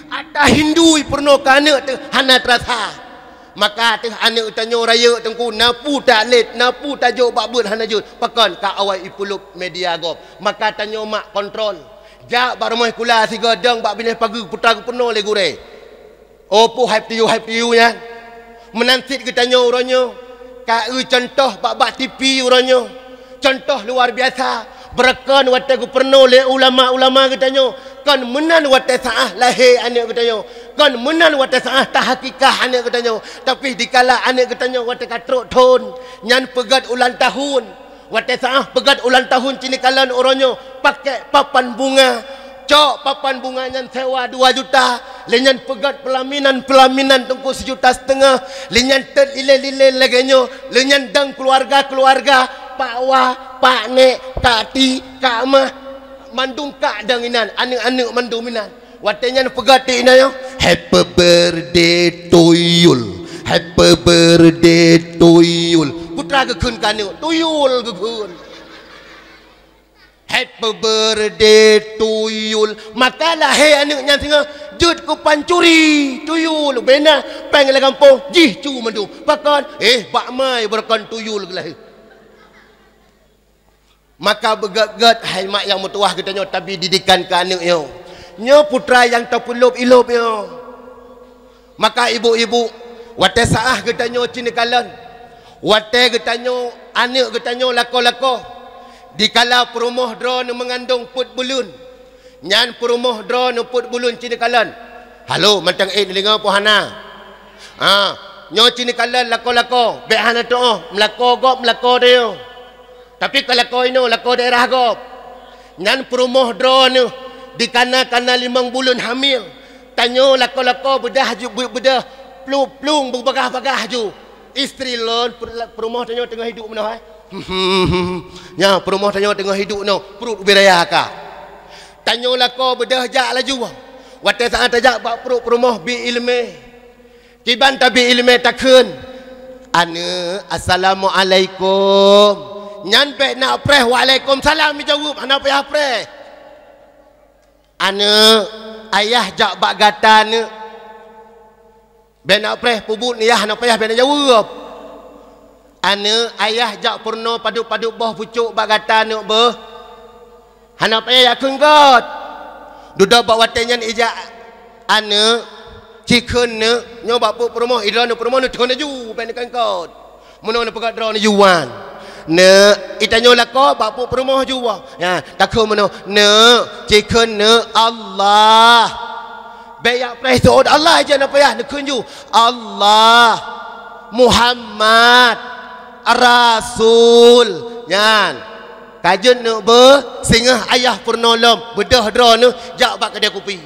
Ata Hindu ipeurunoe keu aneuk teuh hana teurasa. Maka teuh aneuk tanyoe rayeuk Teungku, na peue talet, na peue tajok bak beuet hana jeuet. Pakon ka awai ipeulop media gob. Maka tanyoe mak kontrol. Jak bak rumoh sikula sigoe dong bak binéh pageue putra geupeurunoe lé gurèe. Oh, peue hai peutiyu, hai peutiyu nyan. Meunan cit geutanyoe uroe nyoe, ka eu contoh bak-bak T V uroe nyoe. Contoh luar biasa. Beureukan watèe geupeurunoe lé ulama-ulama geutanyoe. Kon meunan watèe saah lahé aneuk geutanyoe. Kon meunan watèe saah tahakikah aneuk geutanyoe. Tapi dikala aneuk geutanyoe watèe ka trok thon, nyan peugèt ulang tahun. Watèe saah peugèt ulang tahun ci neukalon uroe nyoe, pakèk papan bunga. Cok papan bunga nyan sewa dua juta. Lé nyan peugèt peulaminan-peulaminan Teungku sijuta siteungoh. Lé nyan tôt lilée-lilée lagèe nyoe. Lé nyan dong keuluwarga-keuluwarga, pak wa, pak nék, kak ti, kak mah. Mandum kak dong inan, aneuk-aneuk mandum inan. Watèe nyan peugah ti inan nyoe, "Happy birthday to you. Happy birthday to you." Putra geukheun keu aneuk, "To you," geukheun. "Happy birthday to you." Maka lahé aneuk nyan singoh jeuet keu pancuri, tuyul. Bèk na péng lam gampông, jih cu mandum. Pakon? Eh, bak mai beureukan tuyul geulahé. Maka beugèt-gèt hai mak nyang meutuwah geutanyoe tabi didikan keu aneuk nyoe. Nyoe putra nyang tapeulop-ilop nyoe. Maka ibu-ibu, watèe saah geutanyoe ci neukalon, watèe geutanyoe, aneuk geutanyoe lakoe-lakoe, dikala peurumoh droe neumeungandong peuet buleuen, Nyan peurumoh droeneuh peuet buleuen ci neukalon. Halo, mantong ék neudeungoe peue hana? Ha, nyoe ci neukalon lakoe-lakoe, bék hana tuoh, meulakoe gob, meulakoe tanyoe. Tapi ka lakoe inoe, lakoe daerah gob. Nyan peurumoh droeneuh dikana-kana limong buleuen hamil. Tanyoe lakoe-lakoe beudah ju-, beu-, beudah plu-, plueng beubagaih-bagaih ju. Istri lôn, per-, peurumoh tanyoe teungoh hidup meunoe, eh. Nyan peurumoh tanyoe teungoh hidup meunoe, pruet ubé raya ka. Tanyoe lakoe beudah jak laju. Watée saát tajak bak pruet peurumoh bi iéleumé. Kiban tabi iéleumé takheun, "Aneuëk, assalamualaikum." Nyan bék na preh, "Waalaikumsalam," jaweueb, hana payah preh. "Aneuëk, ayah jak bak gata, neuk." Bék na preh, peubuet yah hana payah bék na jaweueb. "Aneuëk, ayah jak peurunoe padub-padub boh pucok bak gata, neuk, beuh." Hana payah jak kheun göt. Dudoe bak watée nyan ijak, "Aneuëk, ci kheun neuk," nyoe bak peuet peurumoh, idroeneuh peurumoh neuthon laju, bék neukheun göt. Meunoe neupeugah droeneuh ju wan. "Neuk," itanyoe lakoe bak peuet peurumoh ju wan. Ya, takheun meunoe, "Neuk, ci kheun neuk, Allah." Bék jak preh seuôt Allah, ija na payah neukheun ju, "Allah, Muhammad, Rasul." Nyan. Ka jeuet neuk beuh, singoh ayah peurunoe lom, beudôh droeneuh jak bak keudè kupi.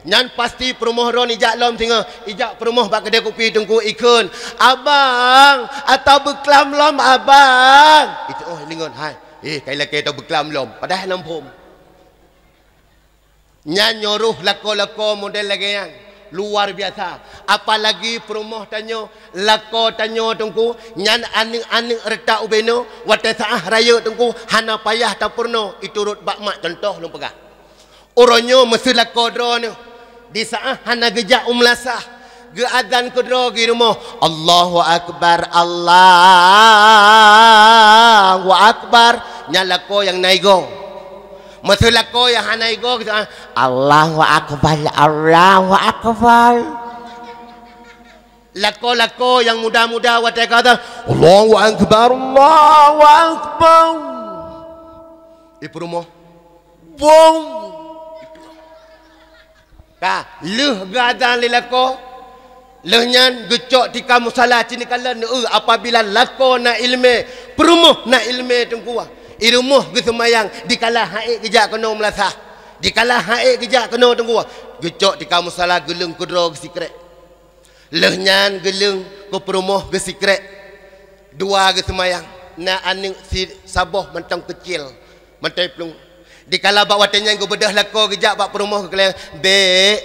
Nyan pasti peurumoh droeneuh ijak lom singoh, ijak peurumoh bak keudè kupi teungku ikheun, "Abang, ata beuklam lom, Abang." Itu oh lingon, hai. Eh, kai lakée tau beuklam lom, padahai lam phom. Nyan nyoe roh lakoe-lakoe model lagée nyan, luar biasa. Apalagi peurumoh tanyoe, lakoe tanyoe teungku, nyan aneuëk-aneuëk reutak ubé nyoe, watée saát rayeuk teungku, hana payah tapeurunoe, iturot bak mak, contoh lôn peugah. Uroe nyoe meuseu lakoe droeneuh, di saát hana geujak u meulasah, geuazan keudroe geurumoh, "Allahu Akbar, Allahu Akbar." Nyan lakoe nyang na igoe. Meuseu lakoe nyang hana igoe, geusaát, "Allahu Akbar, Allahu Akbar." Lakoe-lakoe nyang muda-muda watée ka azan, "Allahu Akbar, Allahu Akbar." Di peurumoh, bong. Ka, lheueh geuazan lé lakoe, lheueh nyan geucok tika musala, ci neukalon, eu, apabila lakoe na iéleumé, peurumoh na iéleumé teungku, i rumoh geuseumayang, dikala han ék geujak keunoe meulasah, dikala han ék geujak keunoe teungku, geucok tika musala, geuleueng keudroe geusikrek. Lheueh nyan geuleueng keu peurumoh geusikrek. Dua geuseumayang, na aneuëk si saboh mantong keucil, mantong plueng. Dikala bak watée nyan geubeudôh lakoe geujak bak peurumoh geukalon, "Bék,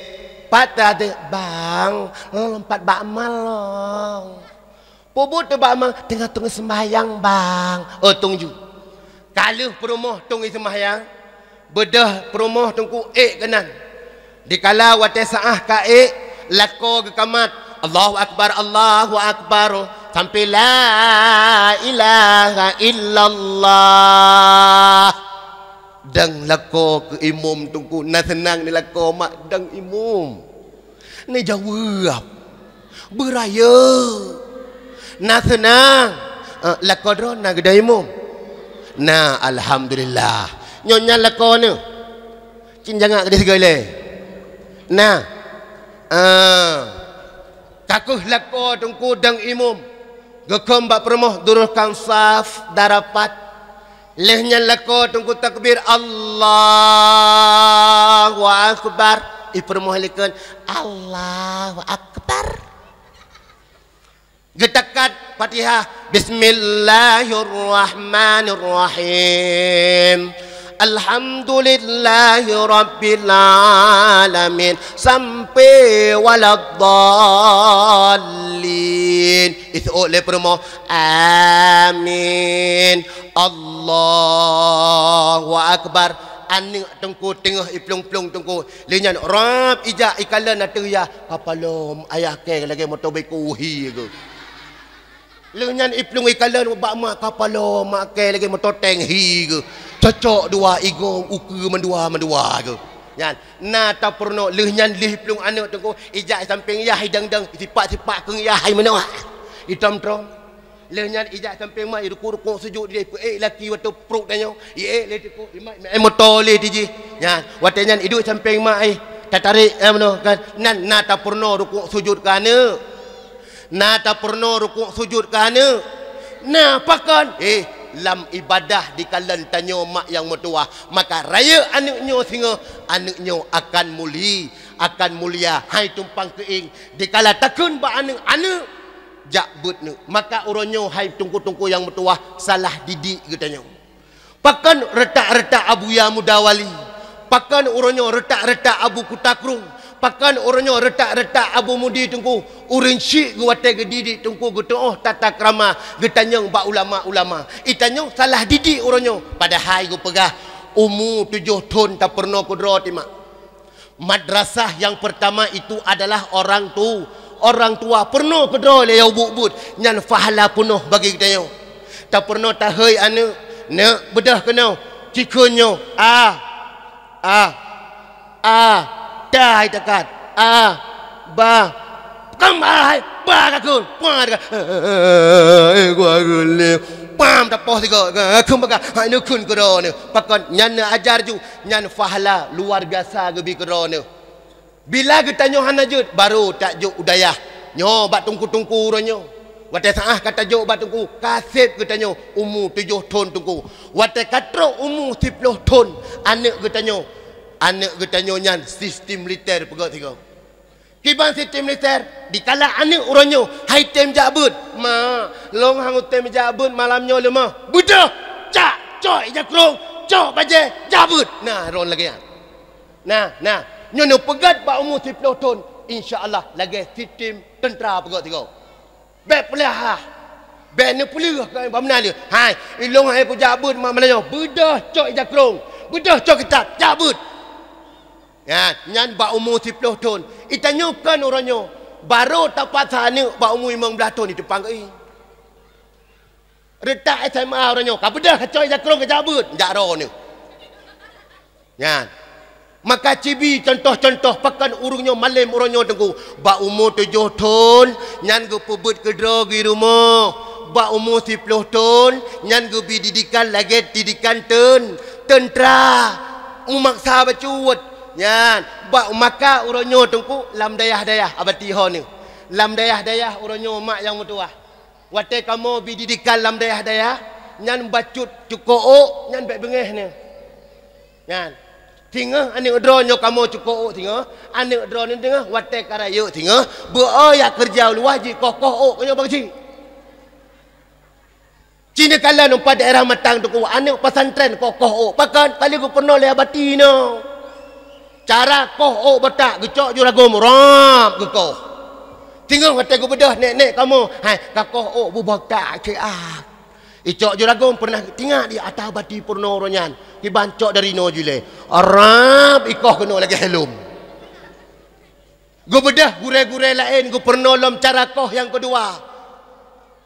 pat tadeuh, Bang, lôn pat bak ma lôn." "Peue buet teuh bak ma?" "Teungoh-teungoh seumbahyang, Bang." Oh, tong ju. Ka lheueh peurumoh tong i seumbahyang, beudôh peurumoh teungku ék keunan. Dikala watée saát ka ék, lakoe geukamat, "Allahu Akbar, Allahu Akbar," sampai, "La ilaha illallah." Dang lakoe keu imum teungku, na seunang ni lakoe mak dang imum. Neujaweueb, beurayeuk, na seunang. Eh, lakoe droe na geudai imum? Na, alhamdulillah. Nyoe nyan lakoe neuh. Cit jangak geudeh sigoe ilée. Na. Ah. Ka kheueh lakoe teungku dang imum. Geukheun bak peurumoh durus kang saf darapat. Lheueh nyan lakoe teungku takbir, "Allahu Akbar." I peurumoh likot, "Allahu Akbar." Geutakat Fatihah, "Bismillahirrahmanirrahim. Alhamdulillahi rabbil alamin." Sampai "Waladdallin." Iseuôt lé peurumoh, "Amin. Allahu Akbar." Aneuëk teungku teungoh iplueng-plueng teungku. Lheueh nyan rab ijak ikalon ateueh yah, ka palom ayah keng lagée moto beko hi geuh. Lheueh nyan iplueng ikalon bak mak, ka palom mak keng lagée moto teng hi geuh. Cocok dua igoe ukeue mandua-mandua geuh. Nyan, na tapeurunoe lheueh nyan lheueh iplueng aneuëk teungku, ijak sampéng yah idang-dang, sipak-sipak keueng yah imeunoe. Itom-tom. Lheueh nyan ijak sampéng mak, irukuk-rukuk sujud di peuék laki watée pruet tanyoe. Iék lé tikuk, imat, imat moto lé tijih. Nyan, watée nyan iduek sampéng mak, eh, tatarek, eh, meunoe kan. Nan na tapeurunoe rukuk sujud keu aneuk. Na tapeurunoe rukuk sujud keu aneuk. Na pakon? Eh, lam ibadah dikalon tanyoe mak nyang meutuwah, maka rayeuk aneuk nyoe singoh, aneuk nyoe akan muli, akan mulia. Hai tumpang keuieng, dikala takheun bak aneuk, aneuk, jak beuet neuk. Maka uroe nyoe hai teungku-teungku nyang meutuwah, salah didik geutanyoe. Pakon reutak-reutak Abuya Muda Wali? Pakon uroe nyoe reutak-reutak Abu Kuta Krueng? Pakon uroe nyoe reutak-reutak Abu Mudi teungku? Ureuëng syik geuwatée geudidik teungku, geutuoh tata krama, geutanyong bak ulama-ulama. Itanyong salah didik uroe nyoe, padahai geupeugah umu tujoh thon tapeurunoe keudroe timak. Madrasah yang pertama itu adalah orang tu, orang tua. Peurunoe keudroe lé nyang buet-buet, nyan pahala peunoh bagi geutanyoe. Tapeurunoe tahôi aneuk, neuk beudôh keunoe, cikheun nyoe, a, a, a, ta hai takat, a, ba, kam a hai, ba ka kheun, pa ka, eh, gua geulé, pam tapoh sigoe, kheun baka, hai neuk kheun keudroe neuh. Pakon nyan neuajar ju, nyan pahala luar biasa geubi keudroe neuh. Bila geutanyoe hana jeuet, barô tajok u dayah. Nyoe bak teungku-teungku uroe nyoe. Watée saáh ka tajok bak teungku, ka sép geutanyoe umu tujoh thon teungku. Watée ka trok umu siploh thon, aneuk geutanyoe, aneuk geutanyoe nyan sistem militer peugét sigoe. Kiban sistem militer, dikala aneuk uroe nyoe hai tem jak beuet, "Ma, lôn han kutem jak beuet malam nyoe leumoh." "Beudôh! Cak! Cok ija krông! Cok bajée! Jak beuet!" Nah, ron lagée nyan. Nah, nah, nyoe neupeugét bak umu siploh thon, insya Allah lagée sistem teuntra peugét sigoe. Bék peulaha, bék neupeuleueh keu bak meunan lé. "Hai, ilông hai kujak beuet mak malam nyoe." "Beudôh cok ija krông, beudôh cok kitab, jak beuet." Nyan, nyan bak umu siploh thon. Itanyoe kon uroe nyoe, barô tapaksa aneuk bak umu limong blaih thon itumpang keu ié. Reutak S M A uroe nyoe, ka beudôh ka cok ija krông ka jak beuet, jak droeneuh. Nyan. Maka cibi contoh-contoh pakon ureuëng nyoe malém uroe nyoe teungku. Bak umu tujoh thon, nyan geupeubeuet keudroe geurumoh. Bak umu siploh thon, nyan geubi didikan lagée didikan teun-, teuntra. Meumaksa bacut. Nyan. Bak maka uroe nyoe teungku lam dayah-dayah abati ho neuh. Lam dayah-dayah uroe nyoe mak nyang meutuwah. Watée kamoe bi didikan lam dayah-dayah, nyan bacut cukôk ôk, nyan bék beungéh neuh. Nyan. Singoh aneuk droe nyoe kamoe cukôk ôk singoh, aneuk droe neuh teungoh watée ka rayeuk singoh, beu-o jak keureuja u luwa jikoh-koh ôk nyoe bak cit. Ci neukalon umpat daerah Matang teungku, aneuk pesantren koh-koh ôk. Pakon? Ka lheueh geupeurunoe lé abati nyoe. Cara koh ôk beutak, geucok ju ragom, rab geukoh. Singoh watée geubeudôh nek-nek kamoe, hai, ka koh ôk bubak tak ceuak. Icok ju ragom peureunah tingak di ata bati peurunoe uroe nyan. Kiban cok dari noe jilée. Rab ikoh keunoe lagée helom. Geubeudôh gurée-gurée laén geupeurunoe lom cara koh nyang keudua.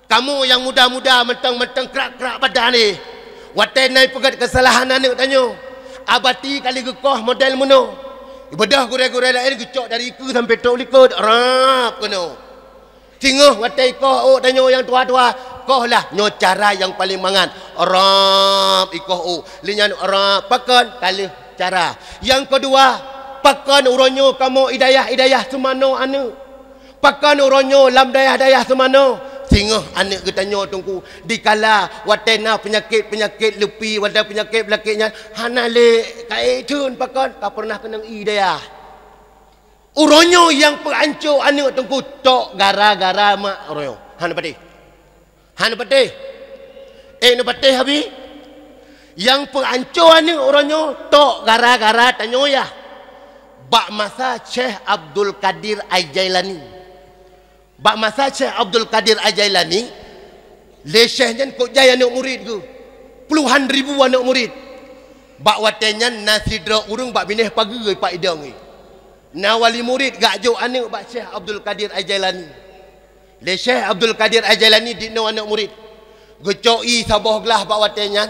Kamoe nyang muda-muda mantong-mantong krak-krak badan éh. Watée na ipeugét keusalahan aneuk tanyoe, abati ka lheueh geukoh model meunoe. Geubeudôh gurée-gurée laén geucok dari keue sampoe trok likot, rab keunoe. Singoh watée ikoh ôk tanyoe nyang tuha-tuha, koh lah nyoe cara nyang paleng mangat. Rab ikoh ôk, lé nyan rab pakon ka lheueh cara. Nyang keudua, pakon uroe nyoe kamoe i dayah-i dayah seumanoe aneuk. Pakon uroe nyoe lam dayah-dayah seumanoe, singoh aneuk geutanyoe teungku, dikala watée na peunyakét-peunyakét leupie, watée peunyakét beulakét nyan hana lé ka ék theun pakon ka peureunah keunong i dayah. Uroe nyoe nyang peuanco aneuk teungku tok gara-gara mak uroe nyoe. Hana patéh. Hana patéh. Eh, neupatéh abi. Nyang peuanco aneuk uroe nyoe tok gara-gara tanyoe yah. Bak masa Syekh Abdul Qadir Al-Jailani. Bak masa Syekh Abdul Qadir Al-Jailani, lé Syekh nyan kok jai aneuk murit geuh. Puluhan ribu aneuk murit. Bak watée nyan na sidroe ureuëng bak binéh pageue ipak idong geuh. Na wali murit gak jok aneuk bak Syekh Abdul Qadir Al-Jailani. Lé Syekh Abdul Qadir Al-Jailani dinoe aneuk murit. Geucok ie saboh glah bak watée nyan,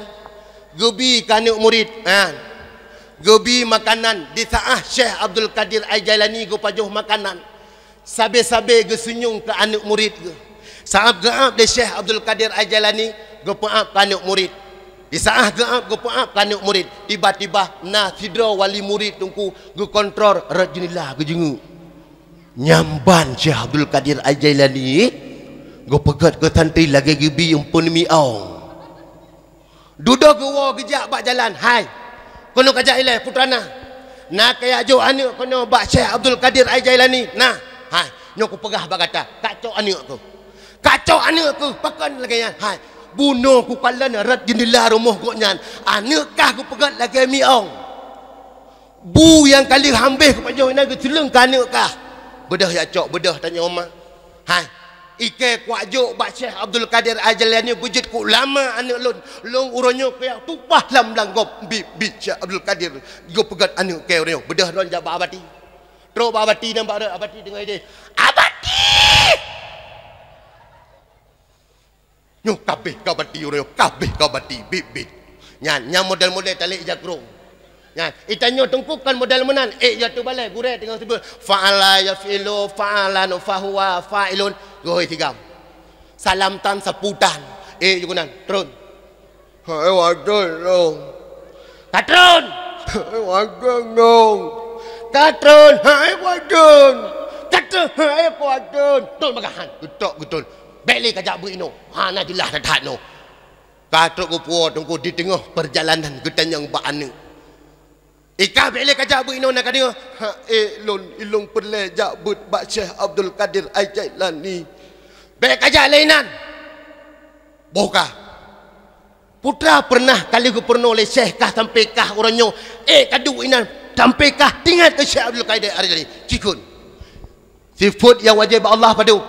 geubi keu aneuk murit. Ha. Geubi makanan, di saát Syekh Abdul Qadir Al-Jailani geupajoh makanan, sabe-sabe geuseunyum keu aneuk murit geuh. Saát geuab lé Syekh Abdul Qadir Al-Jailani, geupeuab keu aneuk murit. Di saát geuab geupeuab keu aneuk murit, tiba-tiba na sidroe wali murit teungku geukontrol rot jeundela geujeungeuk. Nyan ban Syekh Abdul Qadir Al-Jailani geupeugét keu santri lagée geubi eumpeuen miong. Dudoe geuwoe geujak bak jalan, "Hai, keunoe kajak ilée, peue teuma na? Na kajak jok aneuk keunoe bak Syekh Abdul Qadir Al-Jailani, na. Hai, nyoe kupeugah bak gata, kacok aneuk keuh. Kacok aneuk keuh, pakon lagée nyan? Hai, bunoe kukalon rot jeundela rumoh gobnyan, aneuk kah kupeugét lagée miong. Bu nyang ka lheueh hambéh kupajoh inan geuseuleueng keu aneuk kah. Beudôh jak cok, beudôh tanyoe ma." Hai, ikée kuwak jok bak Syekh Abdul Qadir Al-Jailani beujeuet keu ulama aneuk lôn. Lôn uroe nyoe kujak tumpah lam blang gob, bit-bit Syekh Abdul Qadir geupeugét aneuk kée uroe nyoe. Beudôh lôn jak bak Abati. Trok bak Abati nyan bak rot, Abati teungoh ideh. "Abati!" Nyoe kabeh ka Abati uroe nyoe, kabeh ka Abati, bit-bit. Nyan, nyan model-model talek jakrong. Nyan, itanyoe teungku kon model meunan, ék jatuh balée, gurée teungoh seubeut, "Fa'ala yaf'ilu fa'alan fahuwa fa'ilun." Geuhôi sigam. Salam tan sapu tan. Ék jeuet keunan, tron. "Hai wadon dong." "Ka tron!" "Hai wadon dong." "Ka tron!" "Hai wadon!" "Ka tron!" "Hai wadon!" Tron bagahan. Geutok geutron. "Bék lé kajak beuet inoe. Hana jeulaih that-that noe." Ka trok geupuwoe teungku di teungoh peurjalanan geutanyong bak aneuk. "Ikah bék lé kajak beuet inoe na ka deungoe?" "Ha, ék lôn, ilôn peureulée jak beuet bak Syekh Abdul Qadir Al-Jailani." "Bék kajak lé inan. Boh kah. Putra peureunah ka lheueh geupeurunoe lé Syekh kah sampoe kah uroe nyoe. Ék kaduek inan sampoe kah tingat keu Syekh Abdul Qadir Al-Jailani." Cikheun. Sifeuet nyang wajéb bak Allah padub?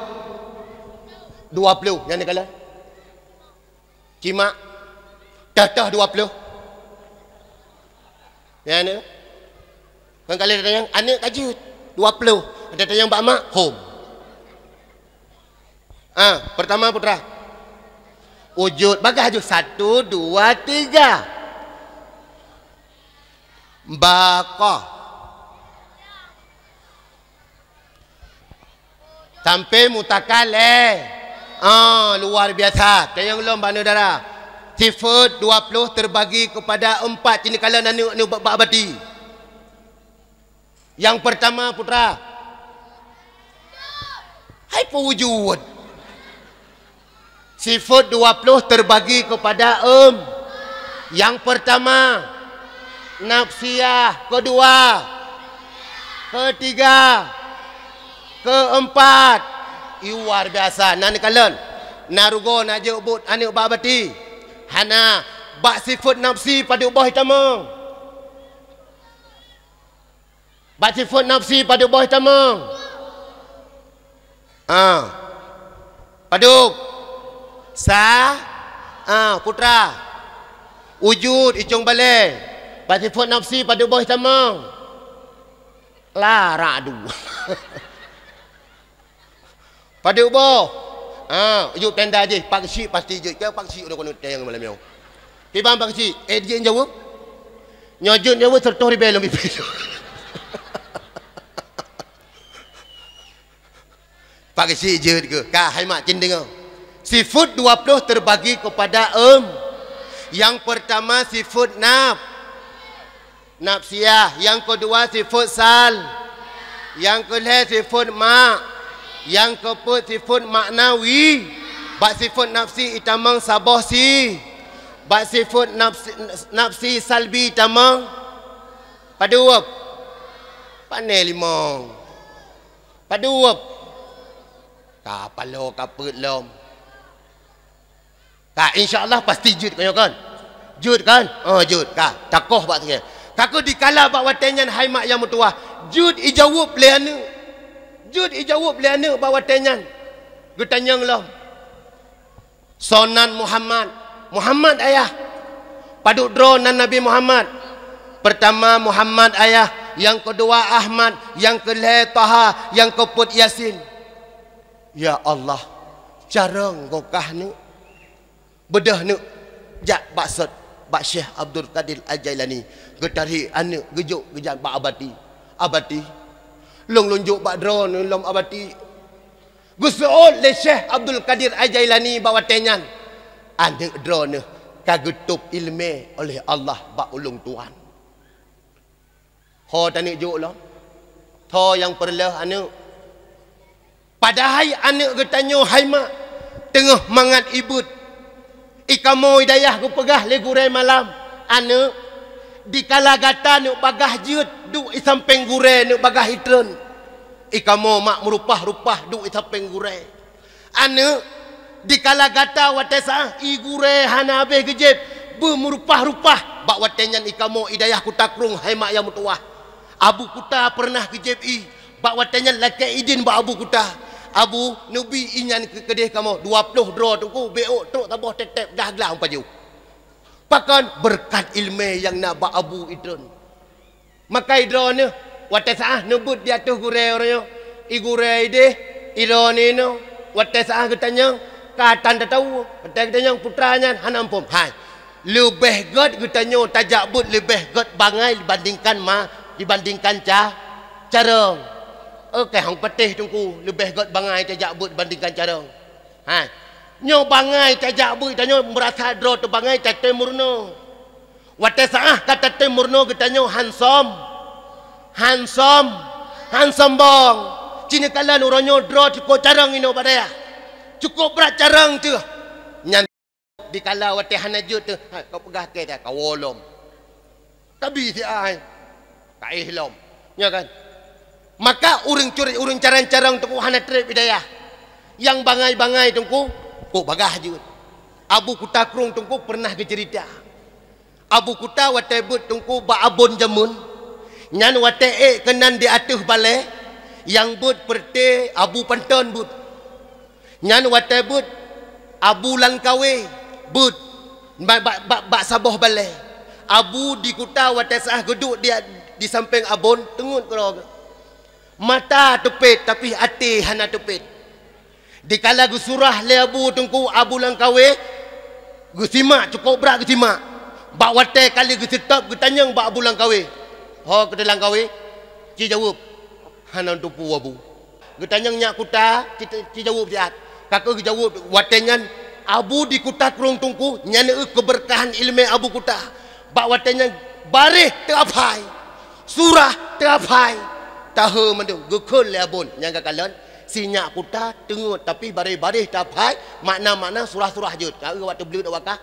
Dua ploh, nyan neukalon. Cimak, toh-toh dua ploh. Ya, ni. Kan kali datang yang aneuk ka jeuet, dua ploh. Datang yang bak mak, hom. Ah, pertama putra. Wujud, bagah ju, satu, dua, tiga. Baqah. Sampoe mutakallim. Ah, luar biasa. Tanyong lom bak aneuk dara. Sifeuet dua ploh terbagi kepada empat. Cit neukalon aneuk-aneuk bak, bak Abati. Yang pertama, putra. Hai peue wujud. Sifeuet dua ploh terbagi kepada em. Yang pertama, nafsiah. Kedua, ketiga, keempat. Luar biasa. Na neukalon. Na rugoe na jeuet buet aneuk bak Abati? Hana. Bak sifeuet nafsi padub boh itamong? Bak sifeuet nafsi padub boh itamong? Ah. Padub? Sa? Ah, putra. Wujud, icong balée. Bak sifeuet nafsi padub boh itamong? Lara adu. Padub boh? Ha, jeuet tenda jih, Pak Geuchik pasti jeuet. Keu Pak Geuchik udah keuneuk teng malam nyoe. Kiban Pak Geuchik, eh, jeuet jaweueb? Nyoe jeuet jaweueb seratus ribèe lom ipih. Pak Geuchik jeuet keu? Ka, hai mak, cit deungoe. Sifeuet dua ploh terbagi kepada em. Yang pertama sifeuet naf. Nafsiah, nyang keudua sifeuet sal, nyang keulhèe sifeuet mak, nyang keupeuet sifeuet maknawi. Bak sifeuet nafsi itamong saboh si, bak sifeuet nafsi, nafsi salbi itamong padub? Pané limong? Padub? Ka paloe ka peuet lom. Ka, insya Allah pasti jeuet ka nyoe kan? Jeuet kan? Oh, jeuet. Ka, takoh bak sigoe. Ka keuh dikala bak watèe nyan hai mak nyang meutuwah, jeuet ijaweueb lé aneuk. Jeuet ijaweueb lé aneuk bak watèe nyan. Geutanyong lom. Soe nan Muhammad? Muhammad ayah. Padub droe nan Nabi Muhammad? Pertama Muhammad ayah, nyang keudua Ahmad, nyang keulhèe Taha, nyang keupeuet Yasin. Ya Allah, carông goh kah neuk. Beudôh neuk jak bak sot, bak Syekh Abdul Qadir Al-Jailani, geutarek aneuk geujok geujak bak Abati. Abati, lôn lôn jok bak droeneuh lom Abati. Geuseuôt lé Syekh Abdul Qadir Al-Jailani bak watée nyan, "Aneuëk droeneueh ka geutôb iéleumé oleh Allah bak ulôn tuan." Ho taneuk jok lom? Ho nyang peureuleueh aneuëk? Padahai aneuëk geutanyoe hai mak teungoh mangat ié beuet. I kamoe i dayah geupeugah lé gurée malam, "Aneuëk, dikala gata neuk bagaih jeuet, duek i sampéng gurée neuk bagaih i treun." I kamoe mak meurupah-rupah duek i sampéng gurée. "Aneuëk, dikala gata watée saah i gurée hana habéh geujieb, beumeurupah-rupah." Bak watée nyan i kamoe i dayah Kuta Krueng hai mak nyang meutuwah. Abu Kuta peureunah geujieb ié. Bak watée nyan lakée idin bak Abu Kuta, "Abu, neubi ié nyan keu keudeh kamoe dua ploh droe teungku, bék ôk trok saboh tép-tép, glah-glah meupajoh." Pakon? Beureukat iéleumé nyang na bak Abu i treun. Maka i droeneueh watée saah neubeuet di ateueh gurée uroe nyoe, i gurée ideh, i droeneueh inoe, watée saah geutanyong ka tan tatau, watée geutanyong putra nyan hana muphom. Hai, leubeh gét geutanyoe tajak beuet leubeh gét bangai dibandingkan ma, dibandingkan ca, carông. Oke, hong patéh teungku, leubeh gét bangai tajak beuet dibandingkan carông. Hai. Nyoe bangai tajak beuet tanyoe meurasa droe teuh bangai tatem meurunoe. Watée saah ka tatem meurunoe geutanyoe hansom. Hansom. Hansom bong. Ci neukalon uroe nyoe droe cukôp carông inoe bak dayah. Cukôp brat carông teuh. Nyan dikala watée hana jeuet teuh, hai, ka peugah keu dah, ka woe lom. Ka bi siat, hai. Ka éh lom. Nya kan? Maka ureuëng curi, ureuëng carông-carông teungku hana treb i dayah. Nyang bangai-bangai teungku, kok bagaih jeuet. Abu Kuta Krueng teungku peureunah geuceurita. Abu Kuta watée beuet teungku bak abon jameun, nyan watée ék keunan di ateueh balée, nyang beuet peureuté Abu Panton beuet. Nyan watée beuet Abu Langkawe beuet bak, bak, bak, bak saboh balée. Abu di Kuta watée saah geuduek di, di sampéng abon teungeut keudroe geuh. Mata teupet, tapi até hana teupet. Dikala geusurah lé Abu teungku Abu Langkawe, geusimak cukôp brat geusimak. Bak watée ka lheueh geuseutôt geutanyong bak Abu Langkawe, "Ho keuh Langkawe?" Ci jaweueb, "Hana tupeue Abu." Geutanyong nyak Kuta, ci, ci jaweueb siat. Ka kheueh geujaweueb watée nyan Abu di Kuta Krueng teungku, nyan keuh keubeureukahan iéleumé Abu Kuta. Bak watée nyan baréh teuaphai, surah teuaphai, tahe mandum geukheun lé abon nyang ka kalon. Si nyak Kuta teungeut tapi baréh-baréh teuaphai, makna-makna surah-surah jeuet. Ka kheueh watée bleuet awak ka.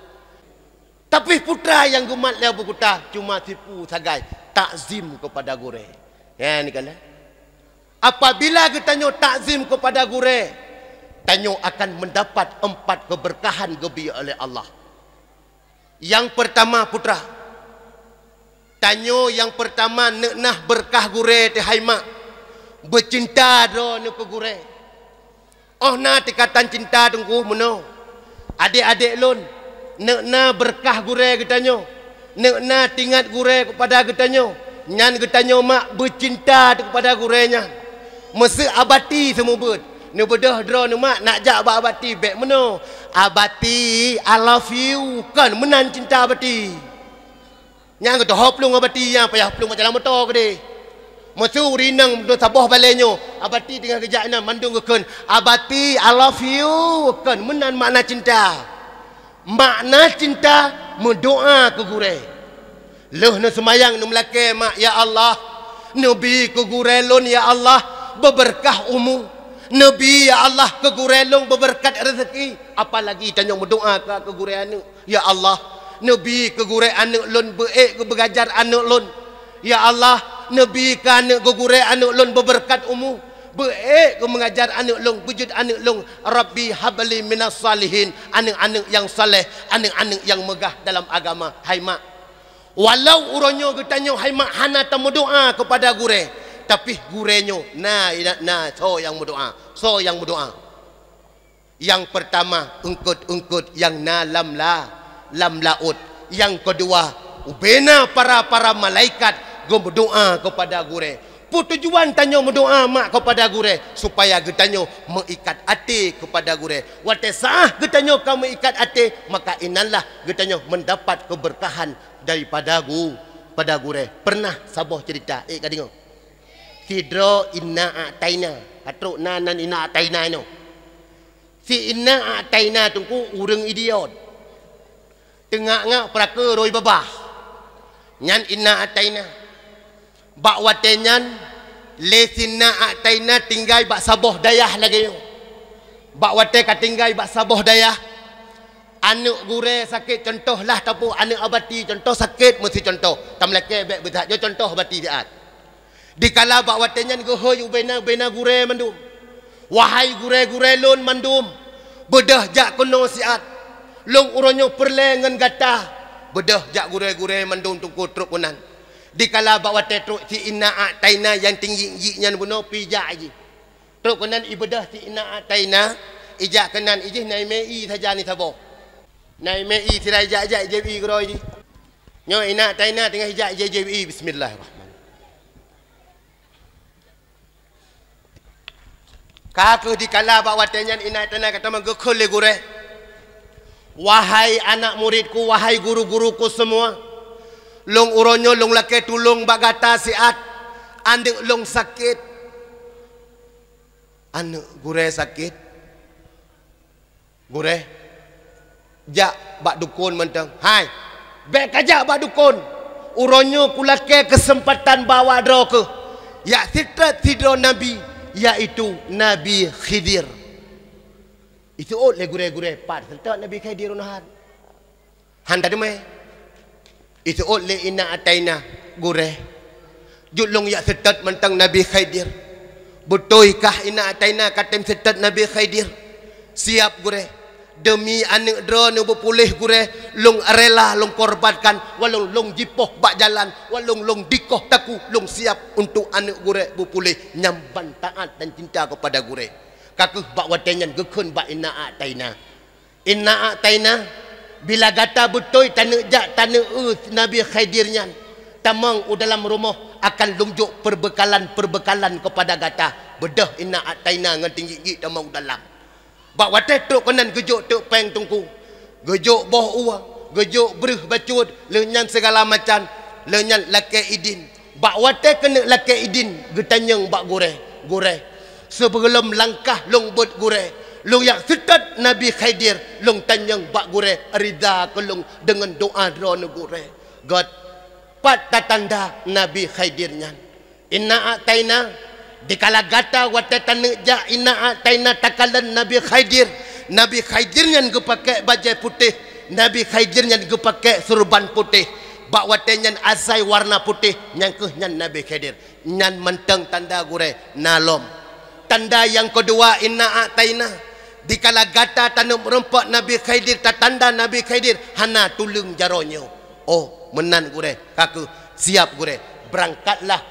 Tapi putra nyang geumat lé Abu Kuta cuma sipu sagai, takzim keupada gurée. Nyan dikala. Apabila geutanyoe takzim keupada gurée, tanyoe akan meudapat empat keubeureukahan geubri oleh Allah. Nyang peurtama putra, tanyoe nyang peurtama neuk na beureukat gurée teuh hai mak, beucinta droeneuh keu gurée. Óh na tingkatan cinta teungku meunoe. Adék-adék lôn, neuk na beureukat gurée geutanyoe, neuk na teuingat gurée keupada geutanyoe, nyan geutanyoe mak beucinta keupada gurée nyan. Meuseu Abati seumeubeuet, neubeudôh droeneuh mak nak jak bak Abati bék meunoe, "Abati, I love you," kon meunan cinta Abati. Nyang geutohop plueng Abati nyang payah plueng macam lam moto keudeh. Meuseu ureuëng inong saboh balée nyoe, Abati teungoh geujak inan mandum geukheun, "Abati, I love you," kon meunan makna cinta. Makna cinta meudoá keu gurée. Lheueh neuseumayang neumeulakée mak, "Ya Allah, neubi keu gurée lôn ya Allah beubeureukat umu. Neubi ya Allah keu gurée lôn beubeureukat rezeki." Apalagi tanyoe meudoá keu, keu gurée aneuëk. "Ya Allah, neubi keu gurée aneuëk lôn beuék keu beugajar aneuëk lôn. Ya Allah, neubi keu aneuëk keu gurée aneuëk lôn beubeureukat umu, beuék keu meungajar aneuëk lôn, beujeuet aneuëk lôn. Rabbi habli minas salihin, aneuëk-aneuëk nyang saleh, aneuëk-aneuëk nyang meugah dalam agama." Hai mak, walau uroe nyoe geutanyoe hai mak hana tameudoá keupada gurée, tapi gurée nyoe na, na, na soe nyang meudoá, soe nyang meudoá. Nyang peurtama, eungkot-eungkot nyang na lam la-, lam laôt. Nyang keudua, ubena para-para malaikat geumeudoá keupada gurée. Peue tujuan tanyoe meudoá mak keupada gurée? Supaya geutanyoe meuikat até keupada gurée. Watée saah geutanyoe ka meuikat até, maka inanlah geutanyoe meudapat keubeureukahan daripada gu-, pada gurée. Peureunah saboh ceurita, ék ka deungoe? Sidroe inong Taina, ka trok na nan inong Taina nyoe. Si Inna A'taina Teungku ureuëng idiot. Teungak-ngak peuraka roi babah. Nyan Inna A'taina. Bak watée nyan, lé si Inna A'taina tinggai bak saboh dayah lagée nyoe. Bak watée ka tinggai bak saboh dayah, aneuëk gurée sakét, contoh lah tapeu aneuëk abati, contoh sakét meusi contoh. Tameulakée bék beuthat, nyoe contoh abati siat. Dikala bak watée nyan geuhôi ubena-ubena gurée mandum, "Wahai gurée-gurée lôn mandum, beudôh jak keunoe siat. Lôn uroe nyoe peureulée ngon gata." Beudôh jak gurée-gurée mandum Teungku trok keunan. Dikala bak watée trok si Inna A'taina nyang tinggi-tinggi nyan bunoe pih jak jih. Trok keunan ibeudôh si Inna A'taina, ijak keunan ijih na imé ie sajan saboh. Na imé ie sira ijak-jak ijép ie keudroe jih. Nyoe Inna A'taina teungoh ijak ijép-jép ie, bismillahirrahmanirrahim. Ka kheueh dikala bak watée nyan Inna A'taina ka tamong geukheun lé gurée, "Wahai anak muridku, wahai guru-guruku semua, lôn uroe nyoe lôn lakée tulông bak gata siat, aneuëk lôn sakét." Aneuëk gurée sakét. Gurée, jak bak dukon mantong. "Hai, bék kajak bak dukon. Uroe nyoe kulakée keuseumpatan bak awak droe keuh. Jak seutôt sidroe nabi, yaitu Nabi Khidir." Iseuôt lé gurée-gurée, "Pat seutôt Nabi Khidir unoe han?" Han tadeungoe. Iseuôt lé Inna A'taina, "Gurée, jeuet lôn jak seutôt mantong Nabi Khidir." "Beutôi kah Inna A'taina katem seutôt Nabi Khidir?" "Siap, gurée. Deumi aneuëk droeneuh beupuléh, gurée, lôn rela lôn korbankan, walau lôn jipoh bak jalan, walau lôn dikoh takue, lôn siap untuk aneuëk gurée beupuléh." Nyan ban taát dan cinta kepada gurée. Ka kheueh bak watée nyan geukheun bak Inna A'taina, "Inna A'taina, bila gata beutôi taneuk jak taneuk eu Nabi Khidir nyan, tamong u dalam rumoh akan lôn jok peubeukalan-peubeukalan keupada gata." Beudôh Inna A'taina ngon tinggi-tinggi tamong u dalam. Bak watée trok keunan geujok teuk péng Teungku, geujok boh ueh, geujok breueh bacut, lheueh nyan sigala macam, lheueh nyan lakée idin. Bak watée keuneuk lakée idin, geutanyong bak gurée, "Gurée, sibeulom langkah lôn beuet gurée, lôn jak seutôt Nabi Khidir, lôn tanyong bak gurée rida keu lôn deungon doá droeneuh gurée." Göt, pat tatanda Nabi Khidir nyan? Inna A'taina, dikala gata watée taneuk jak Inna A'taina takalon Nabi Khidir, Nabi Khidir nyan geupaké bajée putéh, Nabi Khidir nyan geupaké seureuban putéh. Bak watée nyan asai warna putéh, nyang kheueh nyan Nabi Khidir. Nyan mantong tanda gurée na lom. Tanda nyang keudua Inna A'taina, dikala gata taneuk meurumpok Nabi Khidir, tatanda Nabi Khidir, hana tuleueng jaroe nyoe. Oh, meunan gurée, ka kheueh, siap gurée. Beurangkatlah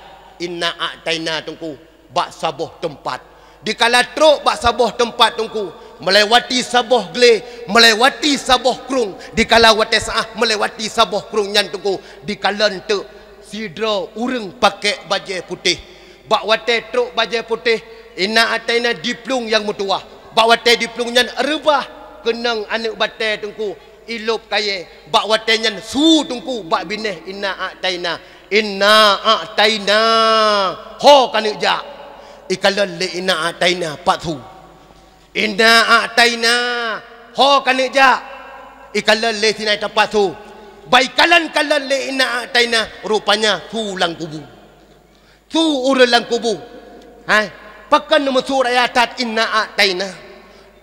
Inna A'taina Teungku bak saboh teumpat. Dikala trok bak saboh teumpat Teungku, meulewati saboh glé, meulewati saboh krueng, dikala watée saát meulewati saboh krueng nyan Teungku, dikalon teuk sidroe ureuëng paké bajée putéh. Bak watée trok bajée putéh, Inna A'taina diplueng nyang meutuwah. Bak watée diplueng nyan reubah keunong aneuëk batée Teungku, ilôb kayée. Bak watée nyan su Teungku bak binéh Inna A'taina, "Inna A'taina, ho kaneuk jak." Ikalon lé Inna A'taina pat su. "Inna A'taina, ho kaneuk jak." Ikalon lé si Inna A'taina pat su. Bak ikalon-kalon lé Inna A'taina, rupanya su lam kubu. Su ureuëng lam kubu. Hai, pakon neumeusu rakyat that Inna A'taina?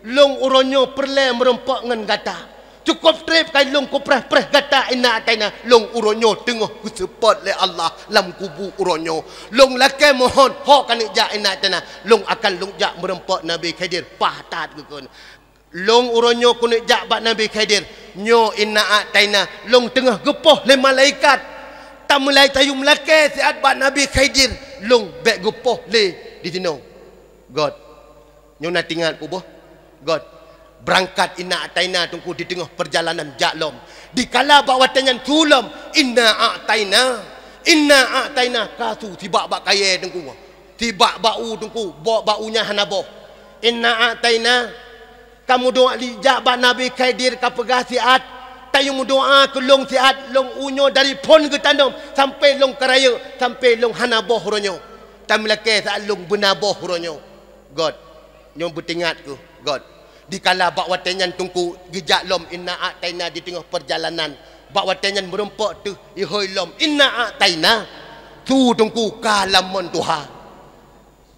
Lôn uroe nyoe peureulée meurumpok ngon gata. Cukôp treb ka lôn kupreh-preh gata Inna A'taina. Lôn uroe nyoe teungoh geuseupôt lé Allah lam kubu uroe nyoe. Lôn lakée mohon, ho kaneuk jak Inna A'taina. Lôn akan lôn jak meurumpok Nabi Khidir, paih that geukheun. Lôn uroe nyoe keuneuk jak bak Nabi Khidir. Nyoe Inna A'taina, lôn teungoh geupoh lé malaikat. Tameulai tayue meulakée siat bak Nabi Khidir, lôn bék geupoh lé disinoe. Göt. Nyoe na teuingat kuboh. Göt. Beurangkat Inna A'taina Teungku di teungoh peurjalanan jak lom. Dikala bak watée nyan su lom, Inna A'taina, Inna A'taina, ka su sibak bak kayée Teungku. Sibak bak u Teungku, bak u nyan hana boh. Inna A'taina, ka meudoá li jak bak Nabi Khidir ka peugah siat, tayue meudoá keu lôn siat, lôn u nyoe dari phon geutanom sampoe lôn ka rayeuk, sampoe lôn hana boh uroe nyoe. Tameulakée siat lôn beuna boh uroe nyoe. Göt. Nyoe beuteuingat keuh, göt. Dikala bak watée nyan Teungku geujak lom Inna A'taina di teungoh peurjalanan, bak watée nyan meurumpok teuh ihôi lom Inna A'taina, su Teungku ka lam mon tuha.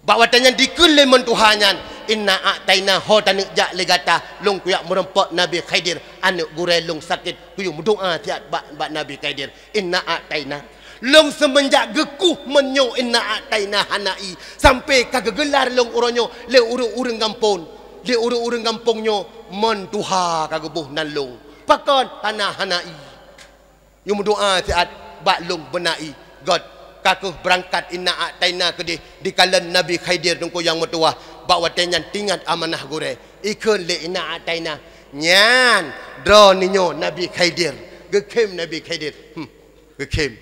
Bak watée nyan dikheun lé mon tuha nyan, "Inna A'taina, ho taneuk jak lé gata, lôn kujak meurumpok Nabi Khidir, aneuëk gurée lôn sakét, kuyue meudoá siat bak, bak Nabi Khidir." Inna A'taina. Lôn seumeunjak geukueh meunyoe Inna A'taina hana ié, sampoe ka geugeular lôn uroe nyoe lé ureuëng-ureuëng gampông. Lé ureuëng-ureuëng gampông nyoe mon tuha ka geuboh nan lôn. Pakon hana, hana ié? Yue meudoá siat bak lôn beuna ié. Göt, ka kheueh beurangkat Inna A'taina keudeh dikalon Nabi Khidir Teungku nyang meutuwah. Bak watée nyan teuingat amanah gurée. Ikheun lé Inna A'taina, "Nyan, droeneuh nyoe Nabi Khidir." Geukhém Nabi Khidir. Hmm. Geukhém.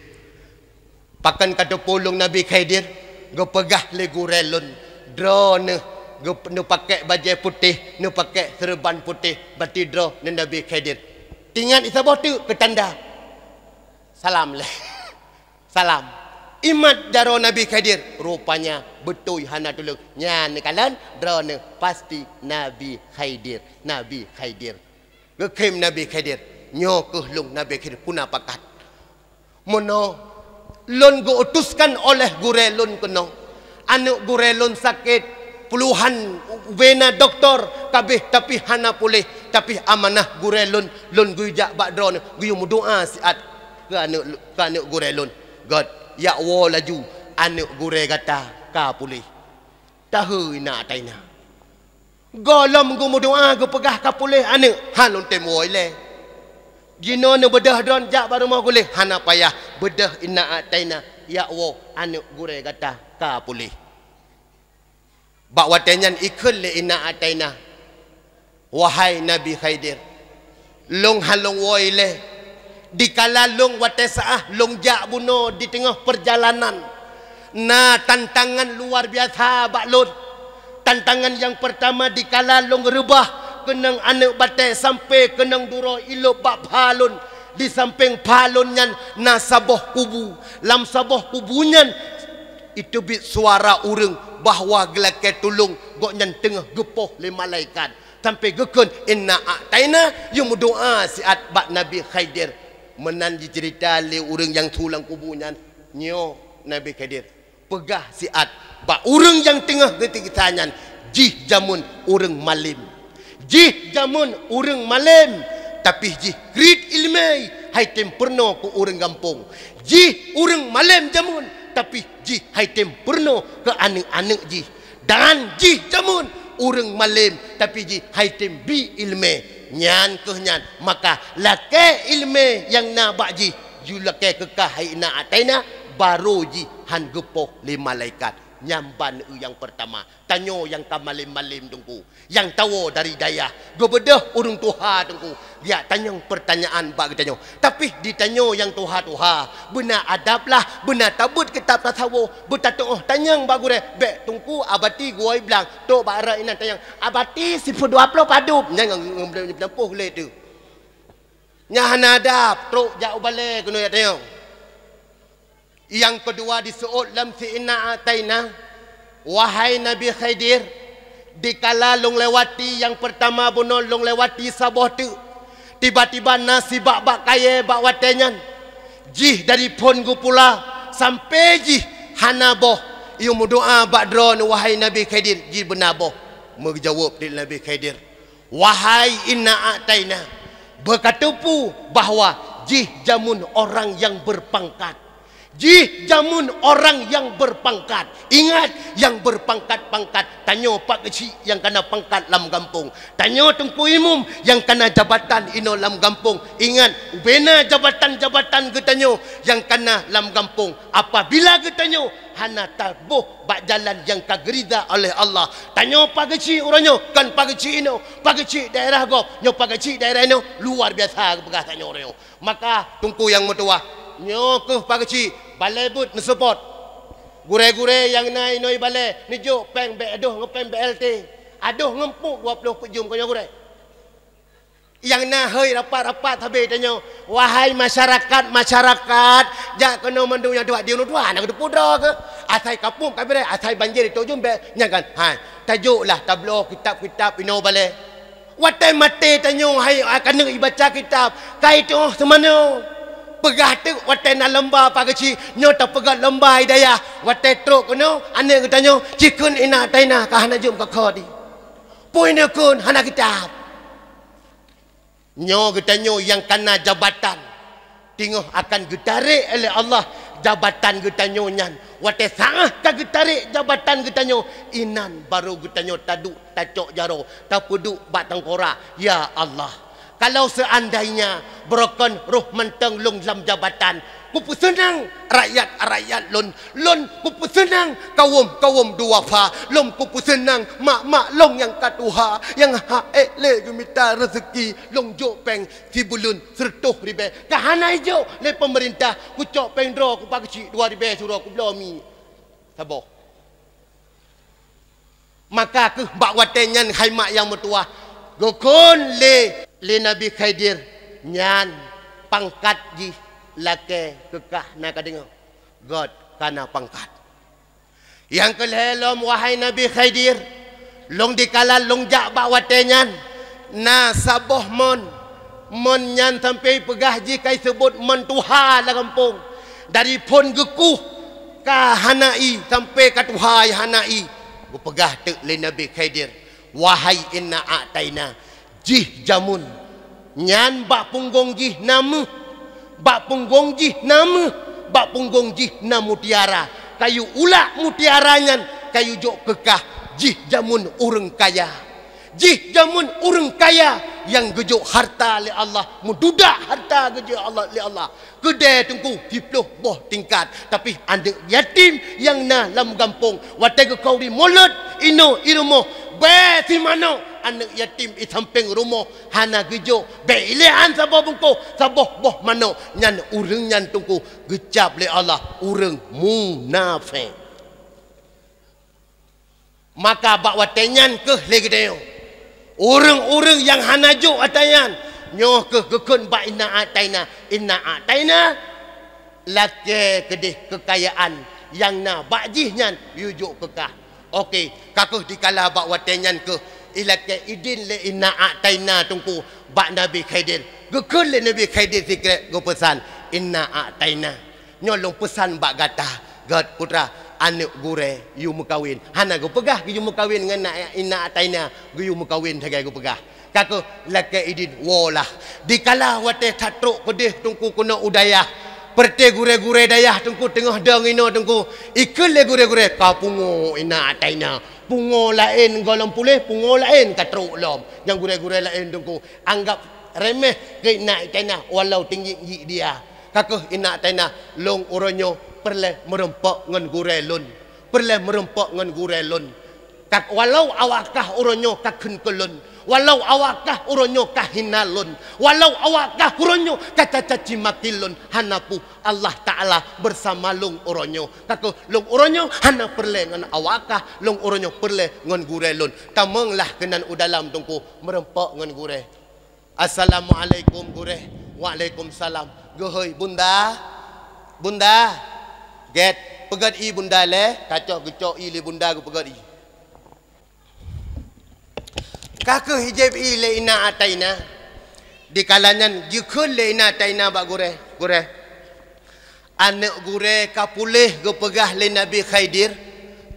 Pakon ka teupeu lôn Nabi Khidir, geupeugah lé gurée lôn, droeneuh geup-, neupaké bajée putéh, neupaké seureuban putéh, berarti droeneuh Nabi Khidir. Teuingat saboh teuk keu tanda. Salam lé. Salam. Imat jaroe Nabi Khidir, rupanya beutôi hana tuleueng. Nyan neukalon droeneuh pasti Nabi Khidir, Nabi Khidir. Geukhém Nabi Khidir, "Nyoe kheueh lôn Nabi Khidir, peue na pakat." Meunoe lôn geuutuskan oleh gurée lôn keunoe. Aneuëk gurée lôn sakét, puluhan ubena dokto kabeh, tapi hana puléh. Tapi amanah gurée lôn, lôn geujak bak droeneuh, geuyue meudoá siat keu aneuëk, keu aneuëk gurée lôn. Göt, jak woe laju aneuëk gurée gata ka puléh. Tahe Inna A'taina. Gohlom geumeudoá geupeugah ka puléh aneuëk, han lôn tem woe ilée. Jinoe neubeudôh droeneuh jak bak rumoh gurée, hana payah, beudôh Inna A'taina, jak woe aneuëk gurée gata ka puléh. Bak watée nyan ikheun lé Inna A'taina, "Wahai Nabi Khidir, lôn han lôn woe ilée. Dikala lôn watée saát lôn jak bunoe di teungoh peurjalanan, na tantangan luar biasa bak lôn. Tantangan nyang peurtama, dikala lôn reubah keunong aneuëk batée sampoe keunong duroe ilôb bak pha lôn, di sampéng pha lôn nyan na saboh kubu. Lam saboh kubu nyan iteubiet suara ureuëng bahwa geulakée tulông, gobnyan teungoh geupoh lé malaikat." Sampoe geukheun, "Inna A'taina," yue meudoá siat bak Nabi Khidir. Meunan jiceurita lé ureuëng nyang su lam kubu nyan, "Nyoe Nabi Khidir, peugah siat bak ureuëng nyang teungoh geutiksa nyan, jih jameun ureuëng malém. Jih jameun ureuëng malém, tapi jih kriet iéleumé hai tem peurunoe keu ureuëng gampông. Jih ureuëng malém jameun, tapi jih hai tem peurunoe keu aneuëk-aneuëk jih." Dan jih jameun ureuëng malém, tapi jih hai tem bi iéleumé. Nyan kheueh nyan, maka lakée iéleumé nyang na bak jih, jilakée keu kah hai Inna A'taina, barô jih han geupoh lé malaikat. Nyan ban nyang peurtama. Tanyoe nyang ka malém-malém Teungku, nyang tawoe dari dayah, geubeudôh ureuëng tuha Teungku, geujak tanyong peurtanyaan bak geutanyoe. Tapi di tanyoe nyang tuha-tuha, beuna adab lah, beuna tabeuet kitab tasawuf, beutatuoh tanyong bak gurée, bék Teungku Abati geuwoe blang, trok bak rot inan tanyong, "Abati, sipeue dua ploh padub?" Nyan ngon, ngon, ngon, ngon, ngon, nyan hana adab, trok jak u balée keunoe jak tanyong. Nyang keudua diseuôt lam si Inna A'taina, "Wahai Nabi Khidir, dikala lôn lewati nyang peurtama bunoe lôn lewati saboh teuk, tiba-tiba na sibak bak kayée bak watée nyan. Jih dari phon geupula sampoe jih hana boh. Yue meudoá bak droeneuh, wahai Nabi Khidir, jih beuna boh." Meujaweueb lé Nabi Khidir, "Wahai Inna A'taina, beukateupeue bahwa jih jameun orang nyang beurpangkat. Jih jameun orang nyang beurpangkat. Ingat, nyang beurpangkat-pangkat, tanyoe Pak Geuchik nyang kana pangkat lam gampông. Tanyoe Teungku Imum nyang kana jabatan inoe lam gampông. Ingat, ubena jabatan-jabatan geutanyoe nyang kana lam gampông. Apabila geutanyoe hana taboh bak jalan nyang ka geurida oleh Allah, tanyoe Pak Geuchik uroe nyoe kon Pak Geuchik inoe, Pak Geuchik daerah gob, nyoe Pak Geuchik daerah inoe, luar biasa geupeugah tanyoe uroe nyoe." Maka Teungku nyang meutuwah, nyoe kheueh Pak Geuchik, balée beuet neuseupôt. Gurée-gurée nyang na inoe balée, neujok péng bék adoh ngon péng B L T. Adoh ngon puk dua ploh peuet jeuem keu nyoe gurée. Nyang na hôi rapat-rapat sabe tanyoe, wahai masyarakat-masyarakat, jak keunoe mandum nyang tuha di ureuëng tuha, na geuteupeue droe keuh. Asai kapung kabirée, asai banjir di tojum bék, nyan kan. Hai, tajoklah tabloe kitab-kitab inoe balée. Watée maté tanyoe hai keuneuk ibaca kitab, kai tuoh seumanoe. Peugah teuk watée na lomba pageuci, nyoe tapeugah lomba hidayah. Watée trok keunoe, aneuk geutanyoe, cikheun inak taina ka hana jeuem ka kho di. Pui neukheun hana kitab. Nyoe geutanyoe nyang kana jabatan, teungoh akan geutarek lé Allah jabatan geutanyoe nyan. Watée saáh ka geutarek jabatan geutanyoe, inan barô geutanyoe taduek tacok jaroe, tapeuduek bak tangkora, "Ya Allah, kalau seandainya beurokon roh mantong lôn lam jabatan, kupeuseunang rakyat-rakyat lôn, lôn kupeuseunang kawöm-kawöm duafa, lôn kupeuseunang mak-mak lôn nyang ka tuha, nyang hana ék lé geumita reuseuki, lôn jok péng sibuleuen seureutôh ribée, ka hana ijok lé peumeurintah, kucok péng droe kupageuchik dua ribée, suroe kubloe mi saboh." Maka kheueh bak watée nyan hai mak nyang meutuwah, geukheun lé, lé Nabi Khidir, "Nyan pangkat jih lakée keukah na ka deungoe, gét kana pangkat." Nyang keu lhée lom, wahai Nabi Khidir, lôn dikala lôn jak bak watée nyan, na saboh mon. Mon nyan sampoe peugah jih ka iseubut mon tuha lam gampông. Dari phon geukueh ka hana ié sampoe ka tuha hana ié. Geupeugah teuk lé Nabi Khidir, "Wahai inak taina, jih jameun nyan bak punggong jih na méuh, bak punggong jih na méuh, bak punggong jih na mutiara. Kayue ulak mutiara nyan, kayue jok keukah, jih jameun ureuëng kaya." Jih jameun ureuëng kaya nyang geujok harta lé Allah, meududak harta geujok Allah lé Allah. Keudée teungku siploh boh tingkat, tapi aneuk yatim nyang na lam gampông, watée geukheun di mulod inoe i rumoh, bée simanok aneuk yatim i sampéng rumoh hana geujok, bée ilée han saboh bungkôh, saboh boh manok, nyan ureuëng nyan teungku geucab lé Allah ureuëng munafék. Maka bak watée nyan kheueh lé geutanyoe, ureuëng-ureuëng nyang hana jok ata nyan, nyoe kheueh geukheun bak inak taina, inak taina lakée keudeh keukayaan nyang na bak jih nyan yue jok keukah. Oke, ka kheueh dikala bak watée nyan kheueh ilakée idin lé inak taina teungku bak Nabi Khidir. Geukheun lé Nabi Khidir sikrek geupeusan, "Inak taina, nyoe lôn peusan bak gata, gét putra, aneuk gurée yue meukawen." Hana geupeugah geuyue meukawen ngon na-, inak taina, geuyue meukawen sagai geupeugah. Ka kheueh lakée idin woe lah. Dikala watée that trok keudeh teungku keunoe u dayah, peureuté gurée-gurée dayah teungku teungoh dong inoe teungku, ikheun lé gurée-gurée, "Ka pungo inak taina." Pungo laén gohlom puléh, pungo laén ka trok lom. Nyang gurée-gurée laén teungku anggab reméh keu inak taina walau tinggik-tinggik dia. Ka kheueh inak taina, "Lôn uroe nyoe peureulée meurumpok ngon gurée lôn. Peureulée meurumpok ngon gurée lôn. Ka, walau awak kah uroe nyoe ka kheun keu lôn, walau awak kah uroe nyoe ka hina lôn, walau awak kah uroe nyoe ka caci maki lôn, hana peue, Allah Taala bersama lôn uroe nyoe. Ka kheueh lôn uroe nyoe hana peureulée ngon awak kah, lôn uroe nyoe peureulée ngon gurée lôn." Tamong lah keunan u dalam teungku meurumpok ngon gurée. "Assalamualaikum gurée." "Waalaikumsalam." "Geuhôi bunda, bunda." "Gét, peugét ié bunda lé." Tacok geucok ié lé bunda geupeugét ié. Ka kheueh ijép ié lé inak taina. Dikala nyan geukheun lé inak taina bak gurée, "Gurée, aneuk gurée ka puléh geupeugah lé Nabi Khidir."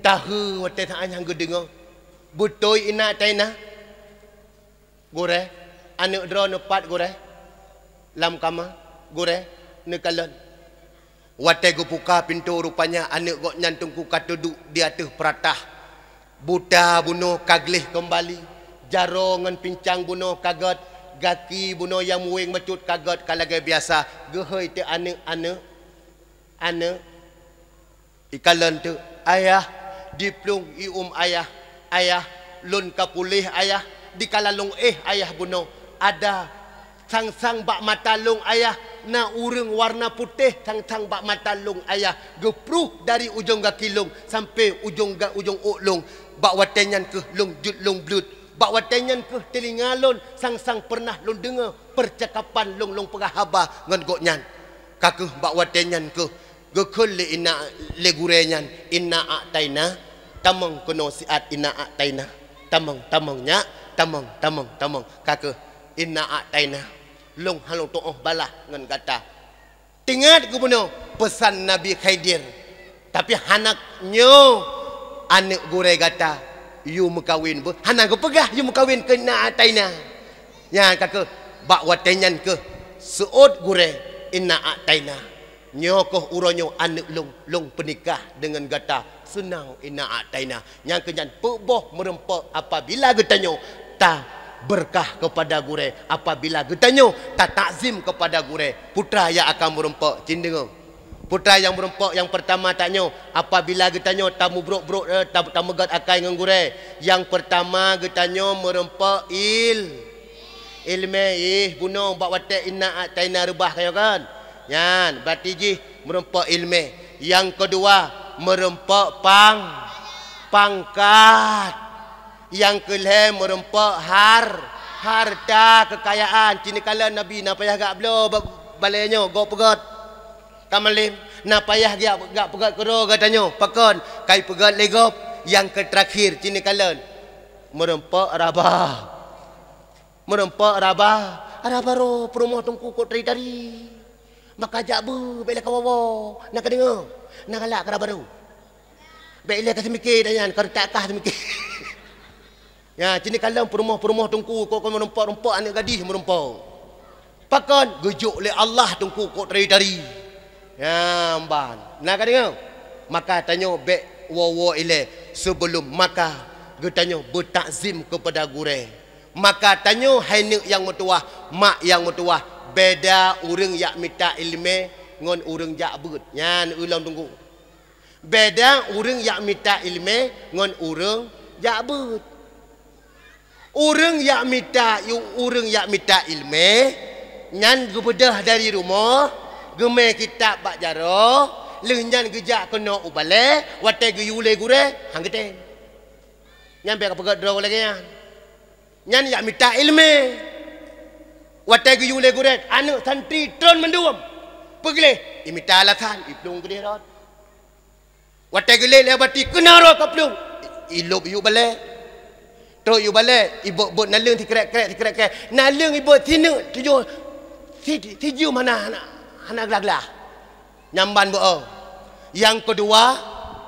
Tahe watée saát nyan geudeungoe, "Beutôi inak taina?" "Gurée, aneuk droeneuh pat gurée?" "Lam kama." "Gurée, neukalon." Watée geubuka pintoe rupanya aneuk gobnyan teungku ka teuduek di ateueh peuratah. Buta bunoe ka gleh keumbali, jaroe ngon pincang bunoe ka gét, gaki bunoe nyang muwéng meucut ka gét ka lagée biasa. "Geuhôi teuk aneuk, aneuk, aneuk." Ikalon teuk, "Ayah, diplueng ié uem ayah, ayah, lôn ka puléh ayah, dikala lôn éh ayah bunoe, ada sang-sang bak mata lôn ayah, na ureuëng warna putéh sang-sang bak mata lôn ayah, geupruh dari ujong gaki lôn sampoe ujong ga-, ujong ôk lôn. Bak watée nyan kheueh lôn jeuet lôn bleuet. Bak watée nyan kheueh teulinga lôn sang-sang peureunah lôn deungoe peucakapan lôn, lôn peugah haba ngon gobnyan." Ka kheueh bak watée nyan kheueh geukheun lé inak, lé gurée nyan, "Inak taina, tamong keunoe siat inak taina. Tamong, tamong nyak, Tamong, tamong, tamong. Ka keuh, inna a'taina. Lôn hana lôn tu'oh balah ngon gata. Teuingat geubunoe peusan Nabi Khidir. Tapi hana nyoe aneuëk gurée gata yue meukawen beuh. Hana geupeugah yue meukawen keu inna a'taina. Nyan ka keuh, bak watée nyan keuh seuôt gurée inna a'taina. Nyoe keuh uroe nyoe aneuëk lôn, lôn peunikah deungon gata. Seunang inna a'taina. Nyang keu nyan peuboh meureumpok apabila geutanyoe tabeurkah keupada gurée, apabila geutanyoe tatakzim keupada gurée. Peue teuma nyang akan meureumpok, cit deungoe. Peue teuma nyang meureumpok nyang peurtama tanyoe, apabila geutanyoe tamubrok-brok, eh, ta-, tameugét akai ngon gurée. Nyang peurtama geutanyoe meureumpok il-, iéleumé, ih, bunoe bak watée inna a'taina reubah ka nyoe kan. Nyan, berarti jih meureumpok iéleumé. Nyang keudua, meureumpok pang-, pangkat. Nyang keulhée, meureumpok har-, hareuta, keukayaan. Cit neukalon Nabi, na payah geujak bloe ba-, balée nyoe, gob peugét. Ka malem, na payah geujak, geujak peugét keudroe geutanyoe. Pakon? Ka ipeugét lé gob. Nyang keuteurakhier, cit neukalon. Meureumpok raba. Meureumpok raba, raba roh peurumoh Teungku Kok Tari-tari. Maka jak beuh, bék lé kawoe-woe. Na kadeungoe? Na galak keu raba roh. Bék lé ka seumike tanyan, ka reutak kah seumike. Nyan, cit neukalon peurumoh-peurumoh Teungku Kok, Kok meureumpok-reumpok aneuëk gadih meureumpok. Pakon? Geujok lé Allah Teungku Kok Tari-tari. Nyan ban. Na kadeungoe? Maka tanyoe bék woe-woe ilée, seubeulom maka geutanyoe beutakzim keupada gurée. Maka tanyoe hai neuk nyang meutuwah, mak nyang meutuwah, beda ureuëng jak mita iéleumé ngon ureuëng jak beuet. Nyan ulôn teungku. Beda ureuëng jak mita iéleumé ngon ureuëng jak beuet. Ureuëng jak mita, ureuëng jak mita iéleumé, nyan geubeudôh dari rumoh, geumé kitab bak jaroe, lheueh nyan geujak keunoe u balée, watée geuyue lé gurée, han geutem. Nyan bék kapeugét droe lagée nyan. Nyan jak mita iéleumé. Watée geuyue lé gurée, aneuëk santri tron mandum. Peugleh, imita alasan, iplueng keudeh rot. Watée geulét lé abati, keunoe rot kaplueng. I-, ilop yue balée. Trok yue balée, ibot-bot naleueng sikrek-krek, sikrek-krek. Naleueng ibot sineuk tujoh, si-, sijeuem hana, hana, hana glah-glah. Nyan ban beuo. Nyang keudua,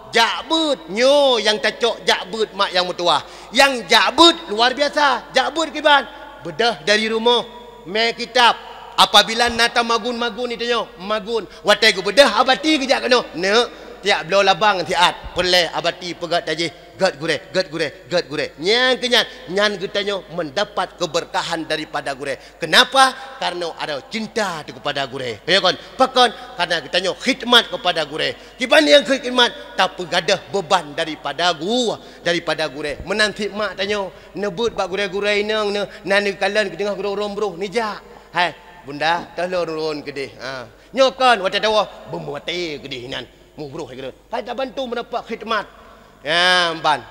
jak beuet. Nyoe nyang tacok jak beuet mak nyang meutuwah. Nyang jak beuet luar biasa. Jak beuet kiban? Beudôh dari rumoh, mé kitab. Apabila na tamagun-magun di tanyoe, magun. Watée geubeudôh abati geujak keunoe, neuk, tiak bloe labang siat. Peureulée abati peugét tajih, gét gurée, gét gurée, gét gurée. Nyang keu nyan, nyan geutanyoe meudapat keubeurkahan daripada gurée. Keunapa? Kareuna ada cinta teuh keupada gurée. Keu kon? Pakon? Kareuna geutanyoe khidmat keupada gurée. Kiban nyang khidmat, tapeugadôh beuban daripada gu-, daripada gurée. Meunan cit mak tanyoe, neubeuet bak gurée-gurée inong neu-, na neukalon keu teungoh gurong-gurong broh, neujak. Hai, bunda, toh lôn rôn keudeh. Ha. Nyoe kon, watée tawoe, beumeuwatée keudeh inan. Mubroh keudeh. Hai tabantu meudapat khidmat. Ya, ban.